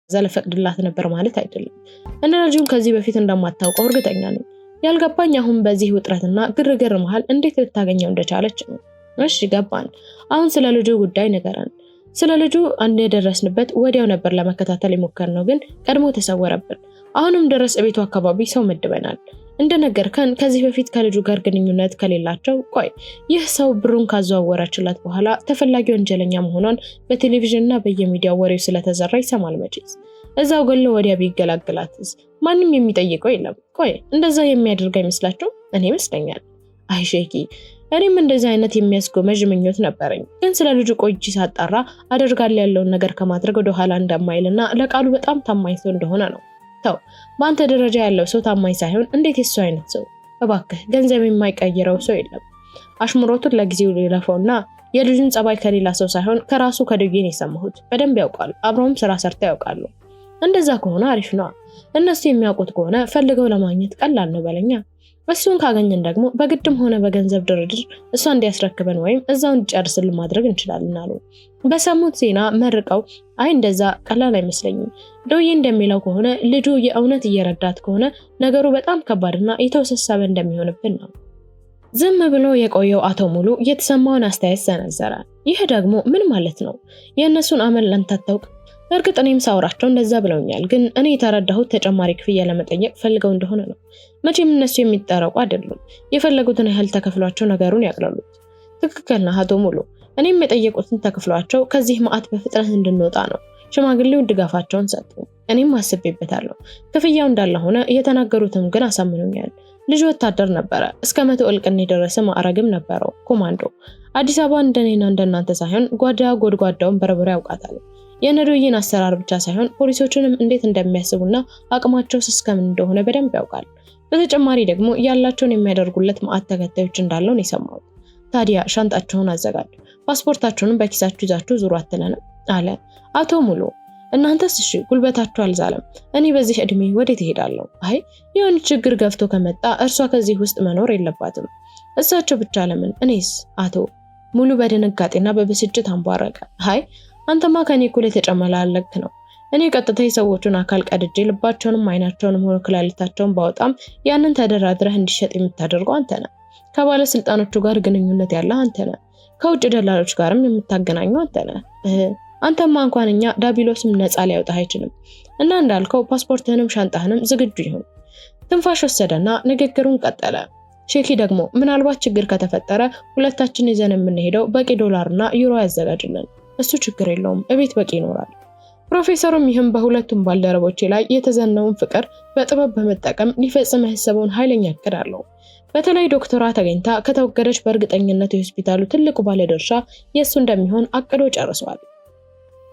ልፈቅድላት ነበር ማለት አይደለም። እና ልጁን ከዚህ በፊት እንደማታውቀው እርግጠኛ ነኝ። ያልገባኝ አሁን በዚህ ውጥረትና ግርግር መሃል እንዴት ልታገኘው እንደቻለች ነው። እሺ ገባን። አሁን ስለ ልጁ ጉዳይ ንገረን። ስለ ልጁ እንደደረስንበት ወዲያው ነበር ለመከታተል የሞከርነው፣ ግን ቀድሞ ተሰወረብን። አሁንም ድረስ እቤቱ አካባቢ ሰው መድበናል። እንደነገርከን ከዚህ በፊት ከልጁ ጋር ግንኙነት ከሌላቸው፣ ቆይ ይህ ሰው ብሩን ካዘዋወረችለት በኋላ ተፈላጊ ወንጀለኛ መሆኗን በቴሌቪዥን እና በየሚዲያው ወሬው ስለተዘራ ይሰማል መቼስ። እዛው ገሎ ወዲያ ቢገላግላትስ? ማንም የሚጠይቀው የለም። ቆይ እንደዛ የሚያደርግ አይመስላችሁም? እኔ ይመስለኛል። አይ ሼኪ፣ እኔም እንደዚህ አይነት የሚያስጎመዥ ምኞት ነበረኝ። ግን ስለ ልጁ ቆይቼ ሳጣራ አደርጋለሁ ያለውን ነገር ከማድረግ ወደኋላ እንደማይልና ለቃሉ በጣም ታማኝ ሰው እንደሆነ ነው። ተው፣ በአንተ ደረጃ ያለው ሰው ታማኝ ሳይሆን እንዴት የሱ አይነት ሰው? እባክህ ገንዘብ የማይቀይረው ሰው የለም። አሽሙሮቱን ለጊዜው ሊለፈውና የልጁን ጸባይ ከሌላ ሰው ሳይሆን ከራሱ ከደጌን የሰማሁት። በደንብ ያውቃሉ። አብረውም ስራ ሰርተው ያውቃሉ። እንደዛ ከሆነ አሪፍ ነዋ። እነሱ የሚያውቁት ከሆነ ፈልገው ለማግኘት ቀላል ነው በለኛ። እሱን ካገኘን ደግሞ በግድም ሆነ በገንዘብ ድርድር እሷ እንዲያስረክበን ወይም እዛው እንዲጨርስልን ማድረግ እንችላለን አሉ። በሰሙት ዜና መርቀው፣ አይ እንደዛ ቀላል አይመስለኝም። ደውዬ እንደሚለው ከሆነ ልጁ የእውነት እየረዳት ከሆነ ነገሩ በጣም ከባድና የተወሳሰበ እንደሚሆንብን ነው። ዝም ብሎ የቆየው አቶ ሙሉ የተሰማውን አስተያየት ሰነዘረ። ይህ ደግሞ ምን ማለት ነው? የእነሱን አመል አንተ አታውቅም? እርግጥ እኔም ሳውራቸው እንደዛ ብለውኛል፣ ግን እኔ የተረዳሁት ተጨማሪ ክፍያ ለመጠየቅ ፈልገው እንደሆነ ነው። መቼም እነሱ የሚጠረቁ አይደሉም። የፈለጉትን ያህል ተከፍሏቸው ነገሩን ያቅለሉት። ትክክል ነህ አቶ ሙሉ። እኔም የጠየቁትን ተከፍሏቸው ከዚህ መዓት በፍጥነት እንድንወጣ ነው። ሽማግሌው ድጋፋቸውን ሰጡ። እኔም አስቤበታለሁ። ክፍያው እንዳለ ሆነ፣ የተናገሩትም ግን አሳምኖኛል። ልጅ ወታደር ነበረ። እስከ 100 እልቅና የደረሰ ማዕረግም ነበረው። ኮማንዶ። አዲስ አበባ እንደኔና እንደናንተ ሳይሆን ጓዳ ጎድጓዳውን በርብሮ ያውቃታል። የነዶዬን አሰራር ብቻ ሳይሆን ፖሊሶችንም እንዴት እንደሚያስቡና አቅማቸው እስከምን እንደሆነ በደንብ ያውቃል። በተጨማሪ ደግሞ ያላቸውን የሚያደርጉለት መዓት ተከታዮች እንዳለው ነው የሰማሁት። ታዲያ ሻንጣቸውን አዘጋጁ፣ ፓስፖርታቸውንም በኪሳችሁ ይዛችሁ ዙሩ አትለንም አለ አቶ ሙሉ። እናንተስ እሺ ጉልበታችሁ አልዛለም። እኔ በዚህ እድሜ ወዴት እሄዳለሁ? አይ የሆነ ችግር ገፍቶ ከመጣ እርሷ ከዚህ ውስጥ መኖር የለባትም። እሳቸው ብቻ ለምን እኔስ? አቶ ሙሉ በድንጋጤና በብስጭት አንቧረቀ። አይ አንተማ ከኔ እኩል የተጨመላለክ ነው። እኔ ቀጥታ የሰዎቹን አካል ቀድጄ ልባቸውንም አይናቸውንም ሆነ ኩላሊታቸውን ባወጣም ያንን ተደራድረህ እንዲሸጥ የምታደርገው አንተ ነህ። ከባለስልጣኖቹ ጋር ግንኙነት ያለህ አንተ ነህ። ከውጭ ደላሎች ጋርም የምታገናኘው አንተ ነህ። አንተማ እንኳን እኛ ዳቢሎስም ነፃ ሊያወጣህ አይችልም። እና እንዳልከው ፓስፖርትህንም ሻንጣህንም ዝግጁ ይሁን። ትንፋሽ ወሰደና ንግግሩን ቀጠለ። ሼኪ ደግሞ ምናልባት ችግር ከተፈጠረ ሁለታችን ይዘን የምንሄደው በቂ ዶላርና ዩሮ ያዘጋጅልን። እሱ ችግር የለውም፣ እቤት በቂ ይኖራል። ፕሮፌሰሩም ይህም በሁለቱም ባልደረቦቼ ላይ የተዘነውን ፍቅር በጥበብ በመጠቀም ሊፈጽም ያሰበውን ኃይለኛ እቅድ አለው። በተለይ ዶክተሯ ተገኝታ ከተወገደች በእርግጠኝነት የሆስፒታሉ ትልቁ ባለድርሻ የእሱ እንደሚሆን አቅዶ ጨርሷል።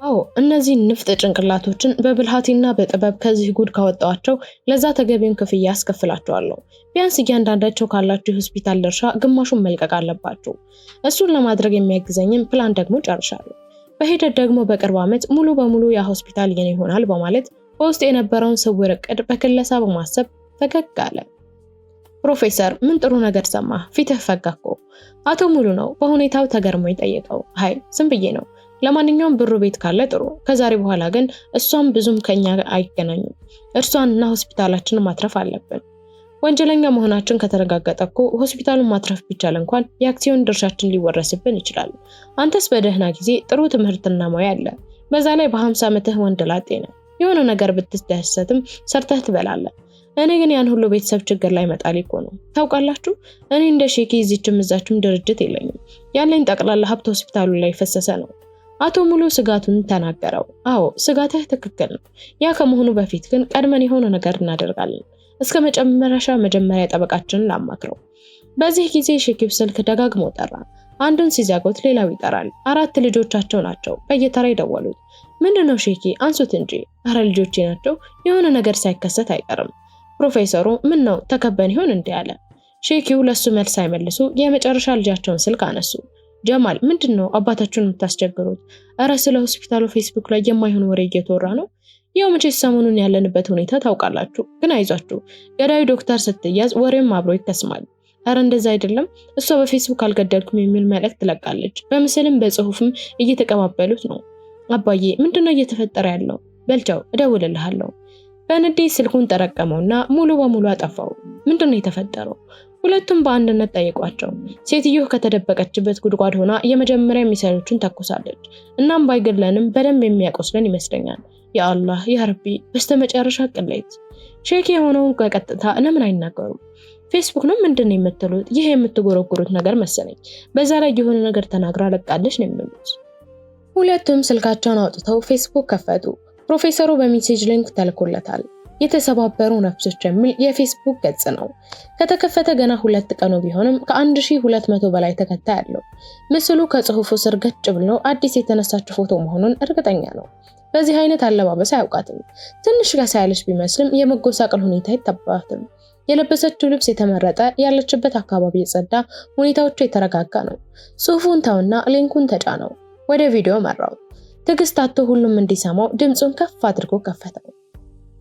አዎ እነዚህ ንፍጥ ጭንቅላቶችን በብልሃቴና በጥበብ ከዚህ ጉድ ካወጣኋቸው ለዛ ተገቢውን ክፍያ አስከፍላቸዋለሁ። ቢያንስ እያንዳንዳቸው ካላቸው የሆስፒታል ድርሻ ግማሹን መልቀቅ አለባቸው። እሱን ለማድረግ የሚያግዘኝም ፕላን ደግሞ ጨርሻለሁ። በሂደት ደግሞ በቅርብ ዓመት ሙሉ በሙሉ ያ ሆስፒታል የኔ ይሆናል በማለት በውስጥ የነበረውን ስውር እቅድ በክለሳ በማሰብ ፈገግ አለ። ፕሮፌሰር ምን ጥሩ ነገር ሰማህ? ፊትህ ፈጋ እኮ። አቶ ሙሉ ነው በሁኔታው ተገርሞ የጠየቀው። አይ ዝም ብዬ ነው። ለማንኛውም ብሩ ቤት ካለ ጥሩ። ከዛሬ በኋላ ግን እሷም ብዙም ከኛ አይገናኙም። እርሷንና ሆስፒታላችንን ማትረፍ አለብን። ወንጀለኛ መሆናችን ከተረጋገጠ እኮ ሆስፒታሉን ማትረፍ ቢቻል እንኳን የአክሲዮን ድርሻችን ሊወረስብን ይችላል። አንተስ በደህና ጊዜ ጥሩ ትምህርትና ሙያ አለ። በዛ ላይ በ50 ዓመትህ ወንድ ላጤ ነህ። የሆነ ነገር ብትደሰትም ሰርተህ ትበላለህ። እኔ ግን ያን ሁሉ ቤተሰብ ችግር ላይ መጣል እኮ ነው። ታውቃላችሁ፣ እኔ እንደ ሼኪ እዚችም እዛችም ድርጅት የለኝም። ያለኝ ጠቅላላ ሀብት ሆስፒታሉ ላይ ፈሰሰ ነው። አቶ ሙሉ ስጋቱን ተናገረው። አዎ ስጋትህ ትክክል ነው። ያ ከመሆኑ በፊት ግን ቀድመን የሆነ ነገር እናደርጋለን። እስከ መጨረሻ መጀመሪያ ጠበቃችንን ላማክረው። በዚህ ጊዜ ሼኪብ ስልክ ደጋግሞ ጠራ። አንዱን ሲዘጉት ሌላው ይጠራል። 4 ልጆቻቸው ናቸው በየተራ የደወሉት። ምንድነው ሼኪ አንሱት እንጂ። አረ ልጆቼ ናቸው፣ የሆነ ነገር ሳይከሰት አይቀርም። ፕሮፌሰሩ ምን ነው ተከበን ይሆን እንዲህ አለ። ሼኪው ለሱ መልስ ሳይመልሱ የመጨረሻ ልጃቸውን ስልክ አነሱ። ጀማል ምንድነው አባታችሁን የምታስቸግሩት? እረ ስለ ሆስፒታሉ ፌስቡክ ላይ የማይሆን ወሬ እየተወራ ነው። ያው መቼስ ሰሞኑን ያለንበት ሁኔታ ታውቃላችሁ። ግን አይዟችሁ፣ ገዳዩ ዶክተር ስትያዝ ወሬም አብሮ ይከስማል። እረ እንደዛ አይደለም፣ እሷ በፌስቡክ አልገደልኩም የሚል መልእክት ትለቃለች። በምስልም በጽሁፍም እየተቀባበሉት ነው። አባዬ ምንድነው እየተፈጠረ ያለው? በልቻው እደውልልሃለሁ። በንዴት ስልኩን ጠረቀመውና ሙሉ በሙሉ አጠፋው። ምንድን ነው የተፈጠረው? ሁለቱም በአንድነት ጠየቋቸው። ሴትዮ ከተደበቀችበት ጉድጓድ ሆና የመጀመሪያ ሚሳይሎቹን ተኩሳለች። እናም ባይገድለንም በደንብ የሚያቆስለን ይመስለኛል። ያአላህ ያ ረቢ፣ በስተመጨረሻ ቅሌት። ሼክ የሆነውን በቀጥታ ለምን አይናገሩም? ፌስቡክ ነው ምንድን ነው የምትሉት? ይህ የምትጎረጉሩት ነገር መሰለኝ። በዛ ላይ የሆነ ነገር ተናግራ ለቃለች ነው የሚሉት። ሁለቱም ስልካቸውን አውጥተው ፌስቡክ ከፈቱ። ፕሮፌሰሩ በ message link ተልኮለታል። የተሰባበሩ ነፍሶች የሚል የፌስቡክ ገጽ ነው። ከተከፈተ ገና 2 ቀኑ ቢሆንም ከ1200 በላይ ተከታይ አለው። ምስሉ ከጽሁፉ ስር ገጭ ብሎ አዲስ የተነሳችው ፎቶ መሆኑን እርግጠኛ ነው። በዚህ አይነት አለባበስ አያውቃትም። ትንሽ ከሳ ያለች ቢመስልም የመጎሳቀል ሁኔታ አይታባትም። የለበሰችው ልብስ የተመረጠ፣ ያለችበት አካባቢ የጸዳ፣ ሁኔታዎቹ የተረጋጋ ነው። ጽሁፉን ተውና link ኡን ተጫነው። ወደ ቪዲዮ መራው። ትዕግስት አጥቶ ሁሉም እንዲሰማው ድምፁን ከፍ አድርጎ ከፈተው።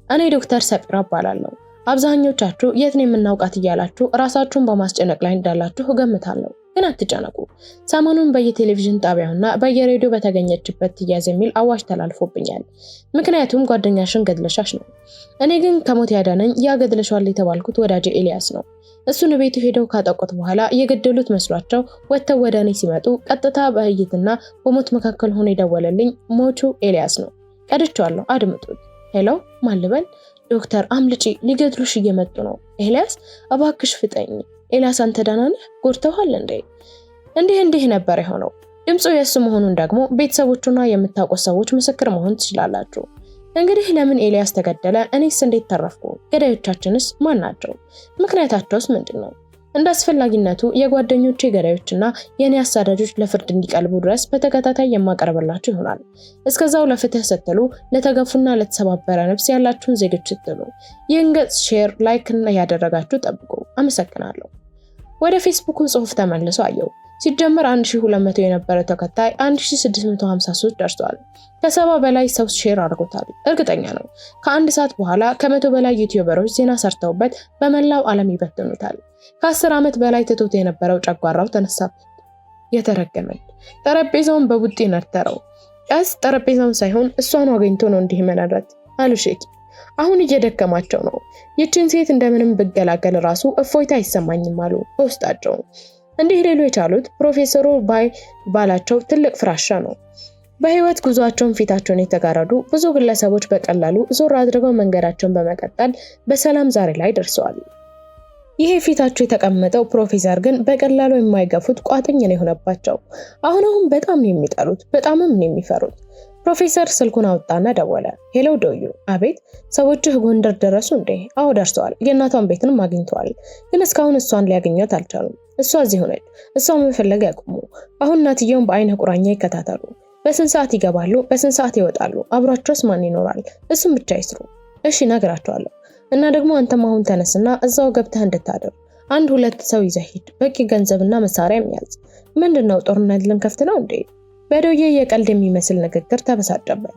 እኔ ዶክተር ሰጲራ እባላለሁ። አብዛኞቻችሁ የት ነው የምናውቃት እያላችሁ ራሳችሁን በማስጨነቅ ላይ እንዳላችሁ እገምታለሁ። ግን አትጨነቁ። ሰሞኑን በየቴሌቪዥን ጣቢያውና በየሬዲዮ በተገኘችበት ትያዝ የሚል አዋጅ ተላልፎብኛል። ምክንያቱም ጓደኛሽን ገድለሻሽ ነው። እኔ ግን ከሞት ያዳነኝ ያ ገድለሻል የተባልኩት ወዳጄ ኤልያስ ነው። እሱን ቤቱ ሄደው ካጠቁት በኋላ የገደሉት መስሏቸው ወጥተው ወደ እኔ ሲመጡ ቀጥታ በእይትና በሞት መካከል ሆኖ የደወለልኝ ሞቹ ኤልያስ ነው። ቀድቼዋለሁ፣ አድምጡት። Hello፣ ማን ልበል? ዶክተር አምልጪ፣ ሊገድሉሽ እየመጡ ነው። ኤልያስ እባክሽ ፍጠኝ። ኤልያስ አንተ ደህና ነህ? ጎድተውሃል እንዴ? እንዲህ እንዲህ ነበር የሆነው። ድምፁ የእሱ መሆኑን ደግሞ ቤተሰቦቹና የምታውቁት ሰዎች ምስክር መሆን ትችላላችሁ። እንግዲህ ለምን ኤልያስ ተገደለ? እኔስ እንዴት ተረፍኩ? ገዳዮቻችንስ ማን ናቸው? ምክንያታቸውስ ምንድን ነው? እንደ አስፈላጊነቱ የጓደኞቼ ገዳዮችና የኔ አሳዳጆች ለፍርድ እንዲቀልቡ ድረስ በተከታታይ የማቀርብላችሁ ይሆናል። እስከዛው ለፍትህ ስትሉ፣ ለተገፉና ለተሰባበረ ነፍስ ያላችሁን ዜጎች ስትሉ ይህን ገጽ share፣ like ያደረጋችሁ ጠብቁ። አመሰግናለሁ። ወደ ፌስቡኩ ጽሁፍ ተመልሶ አየው። ሲጀመር 1200 የነበረ ተከታይ 1653 ደርሷል። ከ70 በላይ ሰው share አድርጎታል። እርግጠኛ ነው ከአንድ ሰዓት በኋላ ከ100 በላይ ዩቲዩበሮች ዜና ሰርተውበት በመላው ዓለም ይበትኑታል። ከ10 ዓመት በላይ ትቶት የነበረው ጨጓራው ተነሳበት። የተረገመች ጠረጴዛውን በቡጢ ነተረው። ቀስ ጠረጴዛውን ሳይሆን እሷን አገኝቶ ነው እንዲህ መነረት አሉ ሼኪ። አሁን እየደከማቸው ነው። ይችን ሴት እንደምንም ብገላገል ራሱ እፎይታ አይሰማኝም አሉ በውስጣቸው። እንዲህ ሊሉ የቻሉት ፕሮፌሰሩ ባይ ባላቸው ትልቅ ፍራሻ ነው። በህይወት ጉዟቸውን ፊታቸውን የተጋረዱ ብዙ ግለሰቦች በቀላሉ ዞር አድርገው መንገዳቸውን በመቀጠል በሰላም ዛሬ ላይ ደርሰዋል። ይሄ ፊታቸው የተቀመጠው ፕሮፌሰር ግን በቀላሉ የማይገፉት ቋጥኝ ነው የሆነባቸው። አሁን አሁን በጣም ነው የሚጠሉት፣ በጣምም ነው የሚፈሩት። ፕሮፌሰር ስልኩን አወጣና ደወለ። Hello ዶዩ። አቤት። ሰዎችህ ጎንደር ደረሱ እንዴ? አዎ ደርሰዋል። የእናቷን ቤትንም አግኝተዋል። ግን እስካሁን እሷን ሊያገኟት አልቻሉም። እሷ እዚህ ሆነች። እሷን መፈለግ ያቁሙ። አሁን እናትየውን በአይነ ቁራኛ ይከታተሉ። በስንት ሰዓት ይገባሉ? በስንት ሰዓት ይወጣሉ? አብሯቸውስ ማን ይኖራል? እሱም ብቻ ይስሩ። እሺ እነግራቸዋለሁ። እና ደግሞ አንተም አሁን ተነስና እዛው ገብተህ እንድታደር 1-2 ሰው ይዘህ ሂድ። በቂ ገንዘብና መሳሪያም ያዝ። ምንድነው ጦርነት ልንከፍት ነው እንዴ? በዶዬ የቀልድ የሚመስል ንግግር ተበሳጨበት።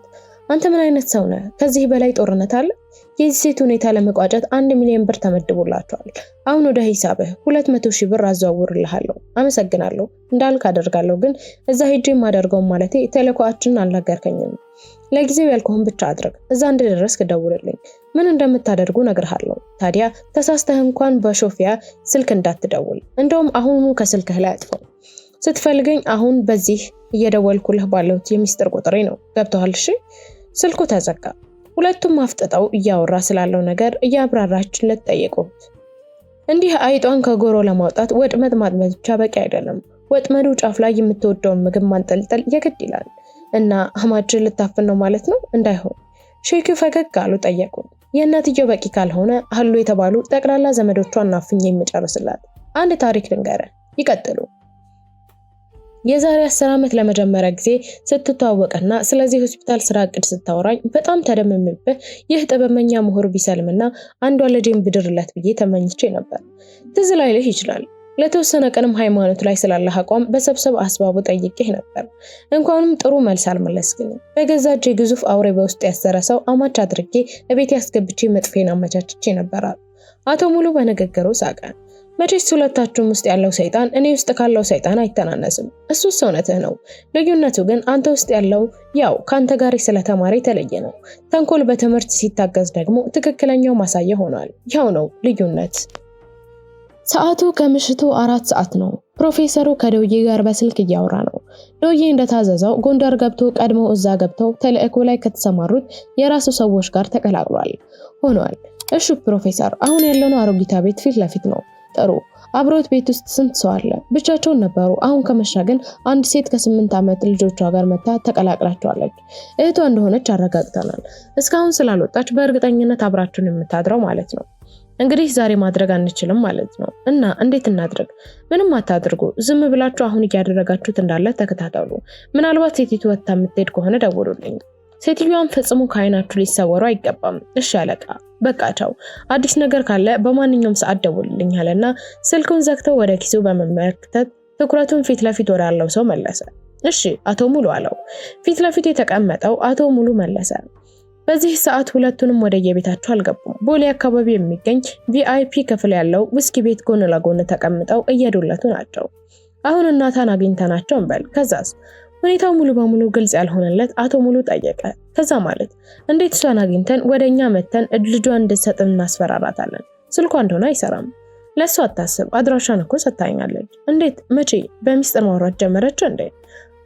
አንተ ምን አይነት ሰው ነህ? ከዚህ በላይ ጦርነት አለ? የዚህ ሴት ሁኔታ ለመቋጨት 1 ሚሊዮን ብር ተመድቦላቸዋል። አሁን ወደ ሂሳብህ 200,000 ብር አዘዋውርልሃለሁ። አመሰግናለሁ። እንዳልክ አደርጋለሁ፣ ግን እዛ ሄጄ የማደርገውን ማለቴ ተልዕኮአችንን አልነገርከኝም። ለጊዜው ያልኩህን ብቻ አድርግ። እዛ እንደደረስክ ደውልልኝ። ምን እንደምታደርጉ እነግርሃለሁ። ታዲያ ተሳስተህ እንኳን በሾፊያ ስልክ እንዳትደውል። እንደውም አሁኑኑ ከስልክህ ላይ አጥፈው። ስትፈልገኝ አሁን በዚህ እየደወልኩልህ ባለሁት የሚስጥር ቁጥሬ ነው። ገብቶሃል? እሺ። ስልኩ ተዘጋ። ሁለቱም አፍጥጠው እያወራ ስላለው ነገር እያብራራችለት ጠየቁት። እንዲህ አይጧን ከጎሮ ለማውጣት ወጥመድ ማጥመድ ብቻ በቂ አይደለም። ወጥመዱ ጫፍ ላይ የምትወደውን ምግብ ማንጠልጠል የግድ ይላል። እና አማችን ልታፍን ነው ማለት ነው? እንዳይሆን ሼኩ ፈገግ አሉ። ጠየቁ። የእናትየው በቂ ካልሆነ አሉ የተባሉ ጠቅላላ ዘመዶቿን አፍኜ የሚጨርስላት። አንድ ታሪክ ልንገርህ፣ ይቀጥሉ። የዛሬ 10 ዓመት ለመጀመሪያ ጊዜ ስትተዋወቅና ስለዚህ ሆስፒታል ስራ እቅድ ስታወራኝ በጣም ተደምሜብህ ይህ ጥበበኛ ምሁር ቢሰልምና አንዷ ልጄን ብድርለት ብዬ ተመኝቼ ነበር። ትዝ ላይልህ ይችላል። ለተወሰነ ቀንም ሃይማኖት ላይ ስላለህ አቋም በሰብሰብ አስባቡ ጠይቄህ ነበር። እንኳንም ጥሩ መልስ አልመለስክልኝም። በገዛ እጄ ግዙፍ አውሬ በውስጥ ያሰረ ሰው አማች አድርጌ እቤት ያስገብቼ መጥፌን አመቻችቼ ነበር። አቶ ሙሉ በንግግሩ ሳቀ። መቼስ ሁለታችሁም ውስጥ ያለው ሰይጣን እኔ ውስጥ ካለው ሰይጣን አይተናነስም። እሱስ እውነትህ ነው። ልዩነቱ ግን አንተ ውስጥ ያለው ያው ካንተ ጋር ስለተማረ የተለየ ነው። ተንኮል በትምህርት ሲታገዝ ደግሞ ትክክለኛው ማሳያ ሆኗል። ያው ነው ልዩነት። ሰዓቱ ከምሽቱ 4 ሰዓት ነው። ፕሮፌሰሩ ከደውዬ ጋር በስልክ እያወራ ነው። ደውዬ እንደታዘዘው ጎንደር ገብቶ ቀድሞ እዛ ገብተው ተልእኮ ላይ ከተሰማሩት የራሱ ሰዎች ጋር ተቀላቅሏል ሆኗል። እሺ ፕሮፌሰር፣ አሁን ያለነው አሮጊታ ቤት ፊት ለፊት ነው። ጥሩ። አብሮት ቤት ውስጥ ስንት ሰው አለ? ብቻቸውን ነበሩ። አሁን ከመሻ ግን አንድ ሴት ከ8 ዓመት ልጆቿ ጋር መታ ተቀላቅላቸዋለች። እህቷ እንደሆነች አረጋግጠናል። እስካሁን ስላልወጣች በእርግጠኝነት አብራችሁን የምታድረው ማለት ነው። እንግዲህ ዛሬ ማድረግ አንችልም ማለት ነው። እና እንዴት እናድርግ? ምንም አታድርጉ። ዝም ብላችሁ አሁን እያደረጋችሁት እንዳለ ተከታተሉ። ምናልባት ሴቲቱ ወጥታ የምትሄድ ከሆነ ደውሉልኝ። ሴትዮዋን ፈጽሞ ከአይናችሁ ሊሰወሩ አይገባም። እሺ አለቃ፣ በቃ ቻው። አዲስ ነገር ካለ በማንኛውም ሰዓት ደውልልኝ አለና ስልኩን ዘግተው ወደ ኪሱ በመመልከት ትኩረቱን ፊት ለፊት ወዳለው ሰው መለሰ። እሺ አቶ ሙሉ አለው። ፊት ለፊት የተቀመጠው አቶ ሙሉ መለሰ። በዚህ ሰዓት ሁለቱንም ወደ የቤታቸው አልገቡም። ቦሌ አካባቢ የሚገኝ VIP ክፍል ያለው ውስኪ ቤት ጎን ለጎን ተቀምጠው እየዶለቱ ናቸው። አሁን እናታን አግኝተናቸው እንበል። ከዛስ? ሁኔታው ሙሉ በሙሉ ግልጽ ያልሆነለት አቶ ሙሉ ጠየቀ። ከዛ ማለት እንዴት እሷን አግኝተን ወደኛ መተን ልጇን እንድትሰጥን እናስፈራራታለን? ስልኳ እንደሆነ አይሰራም። ለእሷ አታስብ፣ አድራሻን እኮ ሰጥታኛለች። እንዴት? መቼ? በሚስጥር ማውራት ጀመረች እንዴ?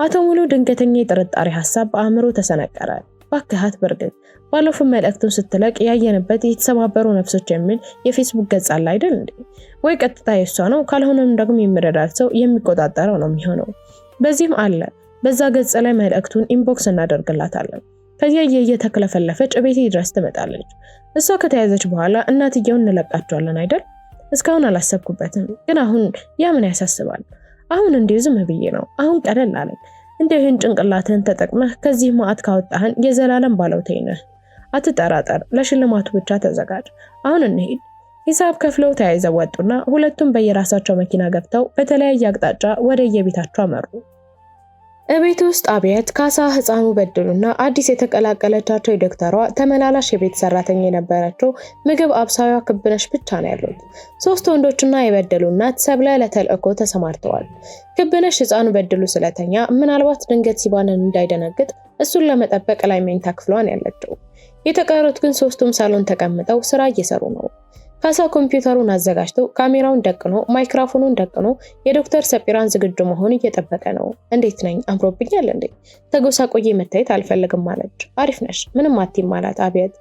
አቶ ሙሉ ድንገተኛ የጥርጣሬ ሀሳብ በአእምሮ ተሰነቀረ። ባክሃት በርግጥ ባለፈው መልእክቱን ስትለቅ ያየንበት የተሰባበሩ ነፍሶች የሚል የፌስቡክ ገጽ አለ አይደል እንዴ? ወይ ቀጥታ የሷ ነው፣ ካልሆነም ደግሞ የሚረዳት ሰው የሚቆጣጠረው ነው የሚሆነው። በዚህም አለ በዛ ገጽ ላይ መልእክቱን inbox እናደርግላታለን። ከዚያ እየተክለፈለፈች ቤቴ ድረስ ትመጣለች። እሷ ከተያዘች በኋላ እናትየውን እንለቃቸዋለን አይደል? እስካሁን አላሰብኩበትም፣ ግን አሁን ያ ምን ያሳስባል? አሁን እንዲሁ ዝም ብዬ ነው። አሁን ቀለል አለኝ። እንዲሁ ይህን ጭንቅላትህን ተጠቅመህ ከዚህ ማዕት ካወጣህን የዘላለም ባለውለታዬ ነህ። አትጠራጠር፣ ለሽልማቱ ብቻ ተዘጋጅ። አሁን እንሂድ። ሂሳብ ከፍለው ተያይዘው ወጡና ሁለቱም በየራሳቸው መኪና ገብተው በተለያየ አቅጣጫ ወደ የቤታቸው አመሩ። እቤት ውስጥ አብየት፣ ካሳ፣ ህፃኑ በድሉና አዲስ የተቀላቀለቻቸው የዶክተሯ ተመላላሽ የቤት ሰራተኛ የነበረችው ምግብ አብሳዩዋ ክብነሽ ብቻ ነው ያሉት። 3 ወንዶችና የበድሉ እናት ሰብለ ለተልእኮ ተሰማርተዋል። ክብነሽ ህፃኑ በድሉ ስለተኛ ምናልባት ድንገት ሲባንን እንዳይደነግጥ እሱን ለመጠበቅ ላይ መኝታ ክፍሏን ያለችው። የተቀሩት ግን 3ቱም ሳሎን ተቀምጠው ስራ እየሰሩ ነው። ካሳ ኮምፒውተሩን አዘጋጅቶ ካሜራውን ደቅኖ ማይክሮፎኑን ደቅኖ የዶክተር ሰጲራን ዝግጁ መሆን እየጠበቀ ነው። እንዴት ነኝ? አምሮብኛል እንዴ? ተጎሳቆዬ መታየት አልፈልግም አለች። አሪፍ ነሽ፣ ምንም አትይም አላት አብየት።